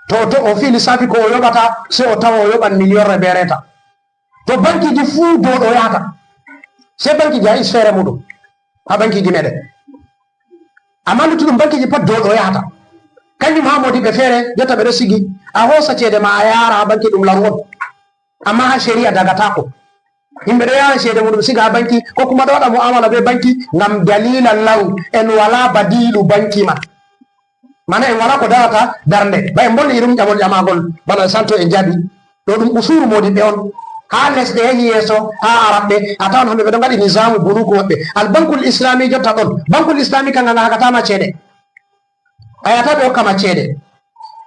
to, to o fii lissafi ko o yoɓata, sey o tawa o yoɓan miliyonre be reeta. To bankiji fuu dow ɗo yahata. Sey bankiji ha is feere muɗum. Ha bankiji meɗen. Amma luttuɗum bankiji pat dow ɗo yahata. Kanjum ha modiɓɓe feere, jotta ɓe ɗo sigi. A hoosa ceede ma a yaara ha banki ɗum laru on. Amma ha shari'a dagataako. Yimɓe ɗo yaha ceede muɗum siga ha banki, ko kuma ɗo waɗa mu'amala be banki ngam dalila law. En wala badilu banki man. Mana en wala ko darata darnde. Ba en mbonni irum ƴamol ƴamagol bana santo en jaɓi. Ɗo ɗum usuru modiɓɓe on. Ha lesɗe yahi yeeso, ha Arabɓe, a tawan hamɓe ɓe ɗo ngaɗi nizamu bunuku maɓɓe. Al Bankul Islami jotta ɗon. Bankul Islami kanga nga hakatama ceede. A yata ɓe hokka ma ceede.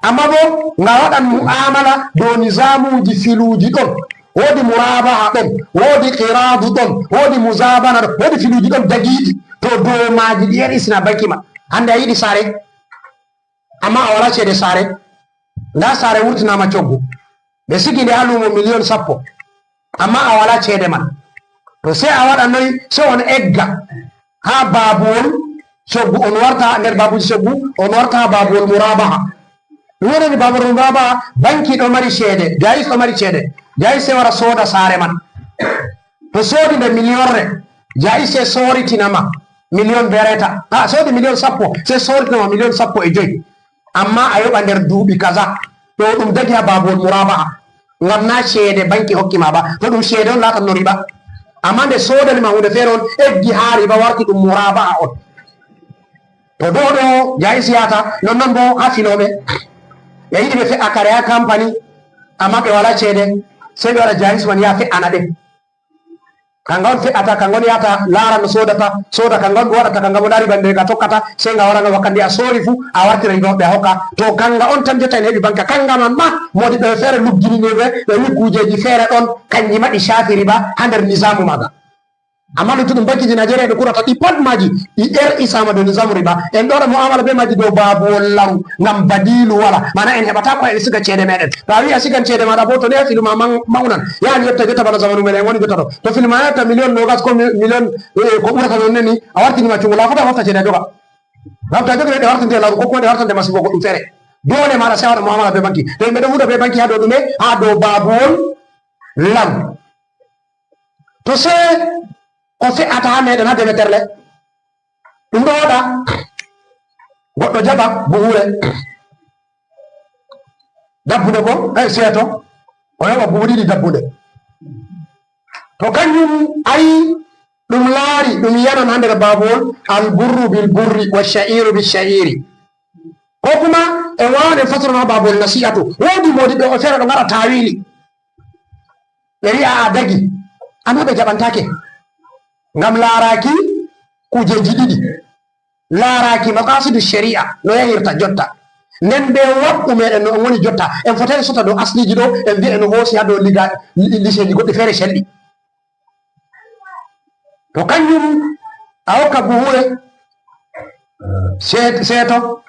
Amma bo nga waɗan mu'amala dow nizamuji filuji ɗon. Woodi murabaha ɗon, woodi qiradu ɗon, woodi muzabana ɗon, woodi filuji ɗon dagiɗi. To dow maaji ɗi er isna banki ma. Hande a yiɗi saare, amma a wala ceede saare. Nda saare wurtinama coggu. Ɓe sigi nde ha lumo miliyon sappo. Amma a wala ceede man. To sey a waɗa noy, sey on egga ha babuwol coggu, on warta nder babuji coggu, on warta ha babuwol murabaha. Ɗum wonani babuwol murabaha, banki ɗo mari ceede, Jais ɗo mari ceede. Jais sey wara sooda saare man. To soodi nde miliyonre, Jais sey soritina ma miliyon bereta. Ha, soodi miliyon sappo, sey soritina ma miliyon sappo e joy. Amma a yoɓa nder duuɓi kaza. Ɗo ɗum dagi ha babuwol murabaha. Ngam na ceede banki hokki ma ba. To ɗum ceede on, laatan no riba. Amma nde soodani ma hunde feere on, eggi ha riba, warti ɗum murabaha on. To ɗo ɗo Jais yahata, nonnon bo ha filooɓe. Ɓe yiɗi ɓe fe'a kare ha kampani, amma ɓe wala ceede. Sey ɓe waɗa Jais man yaha fe'ana ɓe. Kanga on fe'ata, kanga on yahata laara no soodata, sooda kanga on ɗum waɗata, kanga bo nda riba nde nga tokkata, sey nga wara nga wakkati a soori fu, a wartira riba maɓɓe a hokka. To kanga on tan jotta en heɓi banka, kanga man ma, modiɓɓe feere luggini ni ɓe, ɓe wi kujeji feere ɗon, kanji ma ɗi shaafi riba ha nder nizamu maga. Amma luttuɗum bankiji Najeriya ɓe kurata ɗi pat maji, ɗi er isama dow nizamu riba. En ɗo waɗa mu'amala be maji dow babuwol law, ngam badilu wala. Mana en heɓata ko en siga ceede meɗen. To a wi a sigan ceede maɗa bo, to ne filu ma man-, mawnan. Yahan yetta jotta bana zamanu meɗen woni jotta ɗo. To filu ma yetta miliyon nogas ko mi-, miliyon, eh, ko ɓurata non neni, a wartini ma cungo, la fota a warta ceede a joga. Ngam to a jogino ɗe wartinte law ko kuma ɗe wartante masibo goɗɗum feere. Dole maɗa sey a waɗa mu'amala be banki. To yimɓe ɗo huuda be banki ha dow ɗume? Ha dow babuwol law. To sey ko fe'ata ha meɗen ha demeterle, ɗum ɗo waɗa goɗɗo jaɓa buhuure dabbunde ko, eh, seeto, o yoɓa buhu ɗiɗi dabbunde. To kanjum, ay, ɗum laari, ɗum yi'anon haa nder baabol, al burru bil burri, wa sha'iru bil sha'iri. Ko kuma en waawan en fasarana baabol nasi'atu. Woodi moodiɓɓe o feere ɗo ngaɗa taawili. Ɓe wi'a a dagi, amma ɓe jaɓantaake. Ngam laaraaki kuujeeji ɗiɗi. Laaraaki maqasidu shari'a no yahirta jotta. Nden be waɓɓu meɗen no on woni jotta. En fotai en sota dow asliji ɗo, en vi'a en hoosi haa dow liga-, li-, liseeji goɗɗi feere shelɗi. To kanjum a hokka buhuure seet-, seeto,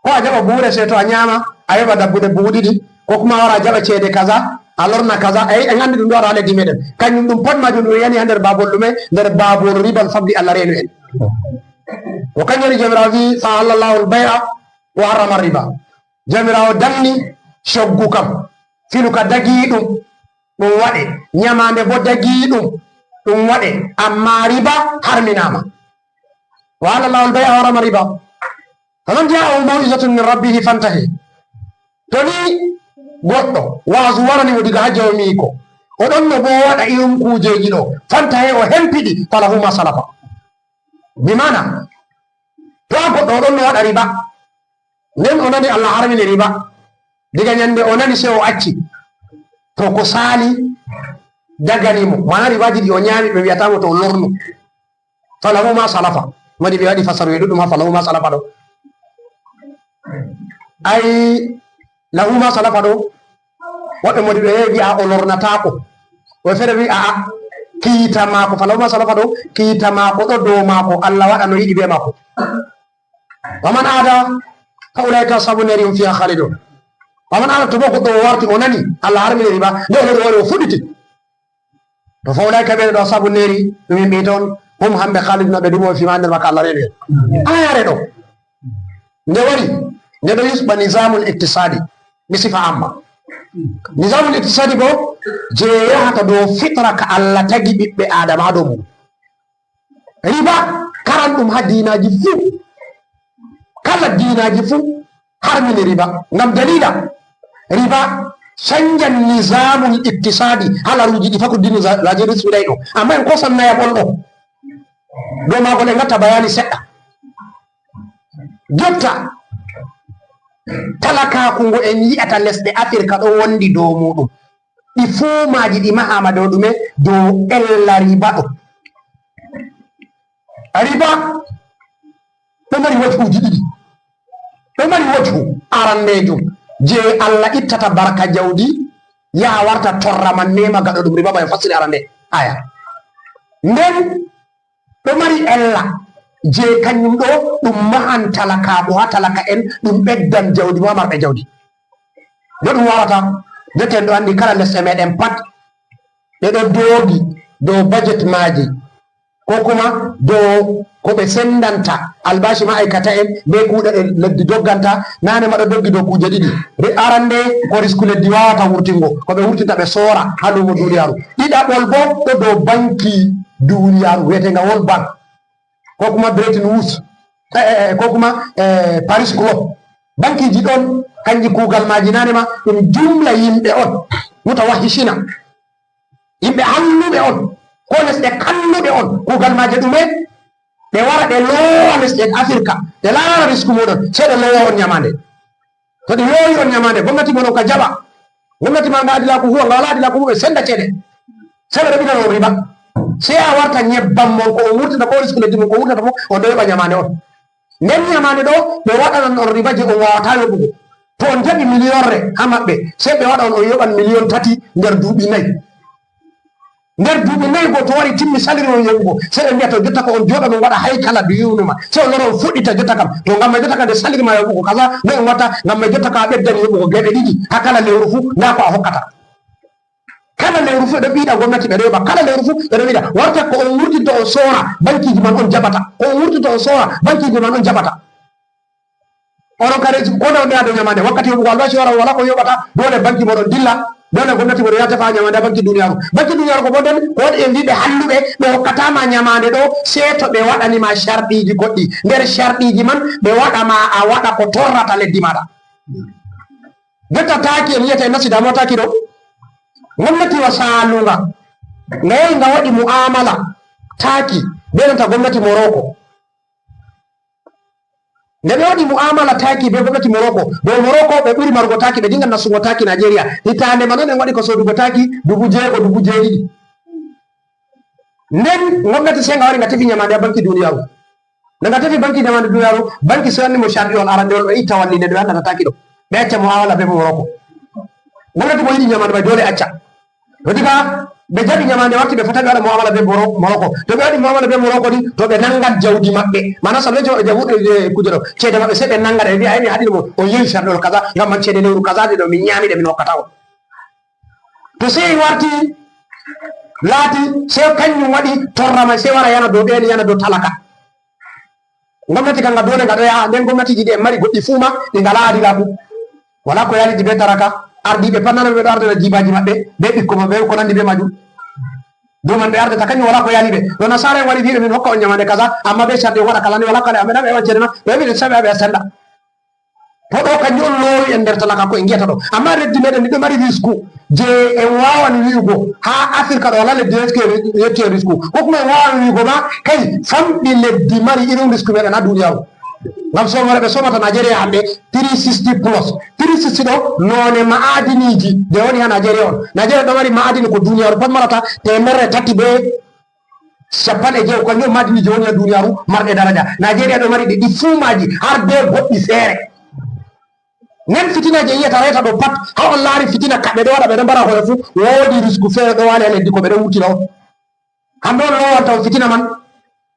ko a jaɓa buhuure seeto a nyaama, a yoɓa dabbude buhu ɗiɗi, ko kuma a wara a jaɓa ceede kaza, a lorna kaza, a, en anndi ɗum ɗo ara haa leddi meɗen. Kanjum ɗum pat majum ɗum yani haa nder baabol ɗume? Nder baabol ribal fabbi Allah reenu en. Ko kanjum woni Jawmiraawo vi'i, "Fa halallahu al-bay'a wa harrama riba." Jawmiraawo danni coggu kam, filu ka dagiiɗum, ɗum waɗe, nyamaande bo dagiiɗum, ɗum waɗe, ammaa riba harminaama. "Wa halallahu al-bay'a wa harrama riba. Faman ja'ahu maw'izatun min rabbihi fantahi." To ni goɗɗo waazu warani mo diga haa jawmiiko, o ɗon no bo waɗa irin kuujeeji ɗo, fantahi o hempiɗi, falahu ma salafa. Bi maana, to a goɗɗo o ɗon no waɗa riba, nden o nani Allah harmini riba, diga nyande o nani sey o acci, to ko saali dagani mo, maana ribaaji ɗi o nyaami ɓe wi'ata mo to o lornu. Falahu ma salafa. Modi ɓe waɗi fasaruye ɗuɗɗum haa falahu ma salafa ɗo. Ay, lahu ma salafa ɗo, woɓɓe modi ɓe wi'a o lornataako. Woɓɓe feere wi'a a'a, kiita maako, falahu ma salafa ɗo, kiita maako ɗo dow maako, Allah waɗa no yiɗi be maako. Wa man aada fa ulaika ashabu nari hum fiha khalidun. Wa man aada, to bo goɗɗo o warti o nani Allah harmini riba, nde o lori o wari o fuɗɗiti. To fa ulaika ɓe ɗo ashabu nari, ɗum yimɓe ton, hum hamɓe khaliduna ɓe duumo fi ma nder makka Allah reeni en. Ayare ɗo. Nde wari, nde ɗo yusɓa nizamul iqtisadi, mi sifa amma. Nizamul iqtisadi bo, je yahata dow fitra ka Allah tagi ɓiɓɓe Adama haa dow mum. Riba, karan ɗum haa diinaaji fuu. Kala diinaaji fuu harmini riba. Ngam dalila, riba sanjan nizamul iqtisadi haa laruuji ɗi fakuddin za-, zaji risfiɗay ɗo. Amma en kosan nayam on ɗo. Dow maagol en ngatta bayani seɗɗa. Jotta, talakaaku ngo en yi'ata lesɗe Afirka ɗo wondi dow muuɗum. Ɗi fuu maaji ɗi mahaama dow ɗume? Dow ella riba ɗo. Riba ɗo mari wajhuuji ɗiɗi. Ɗo mari wajhu arandeejum, je Allah ittata barka jawdi, yaha warta torra man neema gaɗo ɗum riba, ba en fassiri arande aya. Nden ɗo mari ella, je kanjum ɗo ɗum mahan talakaaku haa talaka'en, ɗum ɓeddan jawdi maa marɓe jawdi. No ɗum warata, jotta en ɗo anndi kala lesɗe meɗen pat, ɗe ɗo doogi dow bajet maaji, ko kuma dow ko ɓe sendanta albashi ma'aikata'en be kuuɗe ɗe leddi dogganta, nane ma ɗo doggi dow kuuje ɗiɗi. Re-, arande ko risku leddi wawata wurtingo, ko ɓe wurtinta ɓe soora haa luumo duniyaaru. Ɗiɗaɓol bo ɗo dow banki duniyaaru wi'eteenga World Bank, ko kuma Bretton Woods, eh, eh, eh, ko kuma, eh, Paris Club. Bankiji ɗon kanji kuugal maaji nane ma ɗum jumla yimɓe on, mutawahhishina. Yimɓe halluɓe on, ko lesɗe kalluɗe on, kuugal maaje ɗume? Ɗe wara ɗe loowa lesɗe Afirka, ɗe laara risku muɗum, sey ɗe loowa on nyamaande. To ɗi loowi on nyamaande, gomnati mon on ka jaɓa. Gomnati ma nga adilaaku huwa, nga wala adilaaku huwa, ɓe senda ceede. Sey ɓe ɗaɓɓitana on riba. Sey a warta nyebbam mon ko on wurtinta, ko risku leddi mon ko wurtata fof, on ɗo yoɓa nyamaande on. Nden nyamaande ɗo, ɓe waɗanan on riba je on waawata yoɓugo. To on jaɓi miliyonre haa maɓɓe, sey ɓe waɗa on, on yoɓan miliyon tati nder duuɓi nayi. Nder duuɓi nayi go to wari timmi saliri on yoɓugo, sey ɓe mbi'a to jotta ko on jooɗa on waɗa haykala duyunuma. Sey on lora on fuɗɗita jotta kam. To ngam may jotta kam nde saliri ma yoɓugo kaza, noy on watta ngam may jotta kam a ɓeddani yoɓugo geɓe ɗiɗi haa kala lewru fuu, ndaa ko a hokkata. Kala lewru fuu ɓe ɗo ɓiiɗa gomnati, ɓe ɗo yoɓa. Kala lewru fuu ɓe ɗo ɓiiɗa. Warta ko on wurtinta on soora, bankiji man on jaɓata. Ko on wurtinta on soora, bankiji man on jaɓata. Onon kadi, ko nde on ndeya dow nyamaande, wakkati yoɓugo albashi wara, wala ko yoɓata, dole banki moɗon dilla, dole gomnati moɗon yaha tefa nyamaande haa banki duniyaaru. Banki duniyaaru ko bonden, ko waɗi en mbiɓe halluɓe, ɓe hokkata ma nyamaande ɗo, sey to ɓe waɗani ma sharɗiiji goɗɗi. Nder sharɗiiji man, ɓe waɗa ma a waɗa ko torrata leddi maaɗa. Jotta taki en yiyata en nasti damuwa taki ɗo. Gomnati wa saalunga. Nga yahi nga waɗi mu'amala taaki be nanta gomnati Morocco. Nde ɓe waɗi mu'amala taaki be gomnati Morocco, bo Morocco ɓe ɓuri marugo taaki, ɓe dinga nasugo taaki Nigeria. Hitaande man on en waɗi ko sodugo taaki dubu jeego, dubu jeeɗiɗi. Nden gomnati sey nga wari nga tefi nyamaande ha banki duniyaaru. Nde nga tefi banki nyamaande duniyaaru, banki sey wanni mo sharɗi on arande on o itta walli nde ɓe wannata taaki ɗo. Ɓe acca mu'amala be Morocco. Gomnati mo yiɗi nyamaande mai dole acca. Weeti ka ɓe jaɓi nyamaande warti ɓe fota ɓe waɗa mu'amala be Boro-, Morocco. To ɓe waɗi mu'amala be Morocco ni, to ɓe nangan jawdi maɓɓe. Mana salo jo-, jabu-, eh, kuje ɗo. Ceede maɓɓe sey ɓe nanga ɗe. Ɓe wi'a, "Ai, mi haɗi mo, o yewi sharɗol kaza, ngam man ceede lewru kaza ɗe ɗo min nyami ɗe min hokkata on." To sey warti, laati, sey kanjum waɗi torra mai, sey wara yana dow ɓe, yana dow talaka. Gomnati kan nga dole nga ɗo yaha, nden gomnatiji ɗi en mari goɗɗi fuu ma, ɗi ngalaa adilaaku. Walaa ko yaalidi be talaka, ardiiɓe pat nana ɓe ɗo ardana jiibaaji maɓɓe, be ɓikkoy maɓɓe, ko nandi be maajum. Dow man ɓe ardata, kanjum walaa ko yaali ɓe. Ɗo nasaara en wari wi'i ɓe min hokka on nyamaande kaza, amma be sharɗi on waɗa kaza ni, walaa ko yaali ɓe, ɓe heɓan ceede na, ɓe heɓi ɗum sey ɓe heɓa senda. To ɗo kanjum on loowi en nder talaka ko en ngi'ata ɗo. Amma leddi meɗen ndi ɗo mari risku je en wawan wi'ugo ha Afirka ɗo wala leddi risku yetti en risku. Ko kuma en wawan wi'ugo ma kai famɗi leddi mari irin risku meɗen ha duniyaru. Ngam somore ɓe somata Nigeria hande three sixty plus. Three sixty ɗo none ma'adiniji je woni ha Nigeria on. Nigeria ɗo mari ma'adini ko duniyaru pat marata temerre tati be cappanɗe jeego, kanjum ma'adiniji woni ha duniyaru marɗe daraja. Nigeria ɗo mari ɗi, ɗi fuu maaji har be goɗɗi feere. Nden fitina je yi'ata reeta ɗo pat, ha on laari fitina ka ɓe ɗo waɗa, ɓe ɗo mbara hoore fu, woodi risku feere ɗo waali ha leddi ko ɓe ɗo wurtina on. Kamɓe on lowanta on fitina man,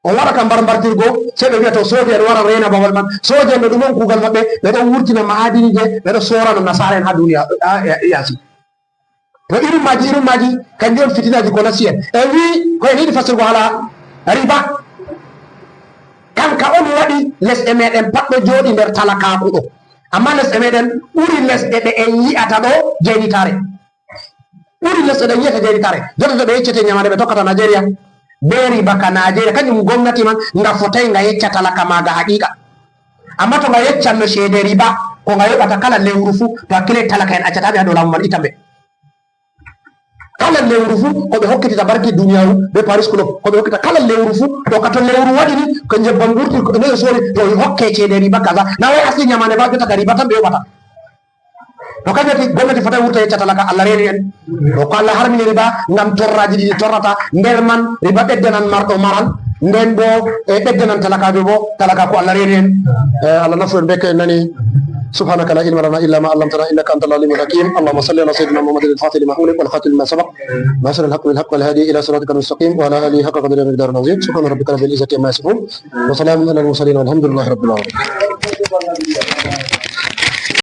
on waɗata mbarmbartirgo, sey ɓe wi'a to sooje en wara reena babal man. Sooje en ɗo ɗum on kuugal maɓɓe, ɓe ɗo wurtina ma'adini je ɓe ɗo soorana nasaara en ha duniya, ha, ha, yaasi. To irin maaji, irin maaji, kanjum on fitinaaji ko nasti en. En wi'i ko en yiɗi fastirgo haala riba. Kanka on waɗi lesɗe meɗen pat ɗo jooɗi nder talakaaku ɗo. Amma lesɗe meɗen ɓuri lesɗe ɗe en yi'ata ɗo jaynitaare. Ɓuri lesɗe ɗe en yi'ata jaynitaare. Jotta to ɓe yeccete nyamaande ɓe tokkata Nigeria. Be riba ka Nigeria, kanjum gomnati man nga fotai nga yecca talaka maaga haqiqa. Amma to nga yeccanno ceede riba, ko nga yoɓata kala lewru fu, to hakkile talaka en accata ɓe ha dow laamu man, itan ɓe. Kala lewru fu, ko ɓe hokkitita barki duniyaru be Paris Club, ko ɓe hokkita kala lewru fu, to ka to lewru waɗi ni, ko nyebbam wurti, ko noye sori, to hokke ceede riba kaza. Na wai asli nyamaande ba jotta ka riba tan ɓe yoɓata. To kanjum waɗi gomnati fotai wurta yecca talaka Allah reeni en. To ko Allah harmini riba ngam torraji ɗiɗi torrata nder man, riba ɓeddanan marɗo maral, nden bo, e, ɓeddanan talakaajo bo, talaka ko Allah reeni en. E, Allah nafu en be ko en nani. سبحانك لا علم لنا إلا ما علمتنا إنك أنت العليم الحكيم. اللهم صل على سيدنا محمد الفاتح لما أغلق والخاتم لما سبق ناصر الحق بالحق والهادي إلى صراطك المستقيم وعلى آله حق قدره ومقداره العظيم. سبحان ربك رب العزة عما يصفون وسلام على المرسلين والحمد لله رب العالمين.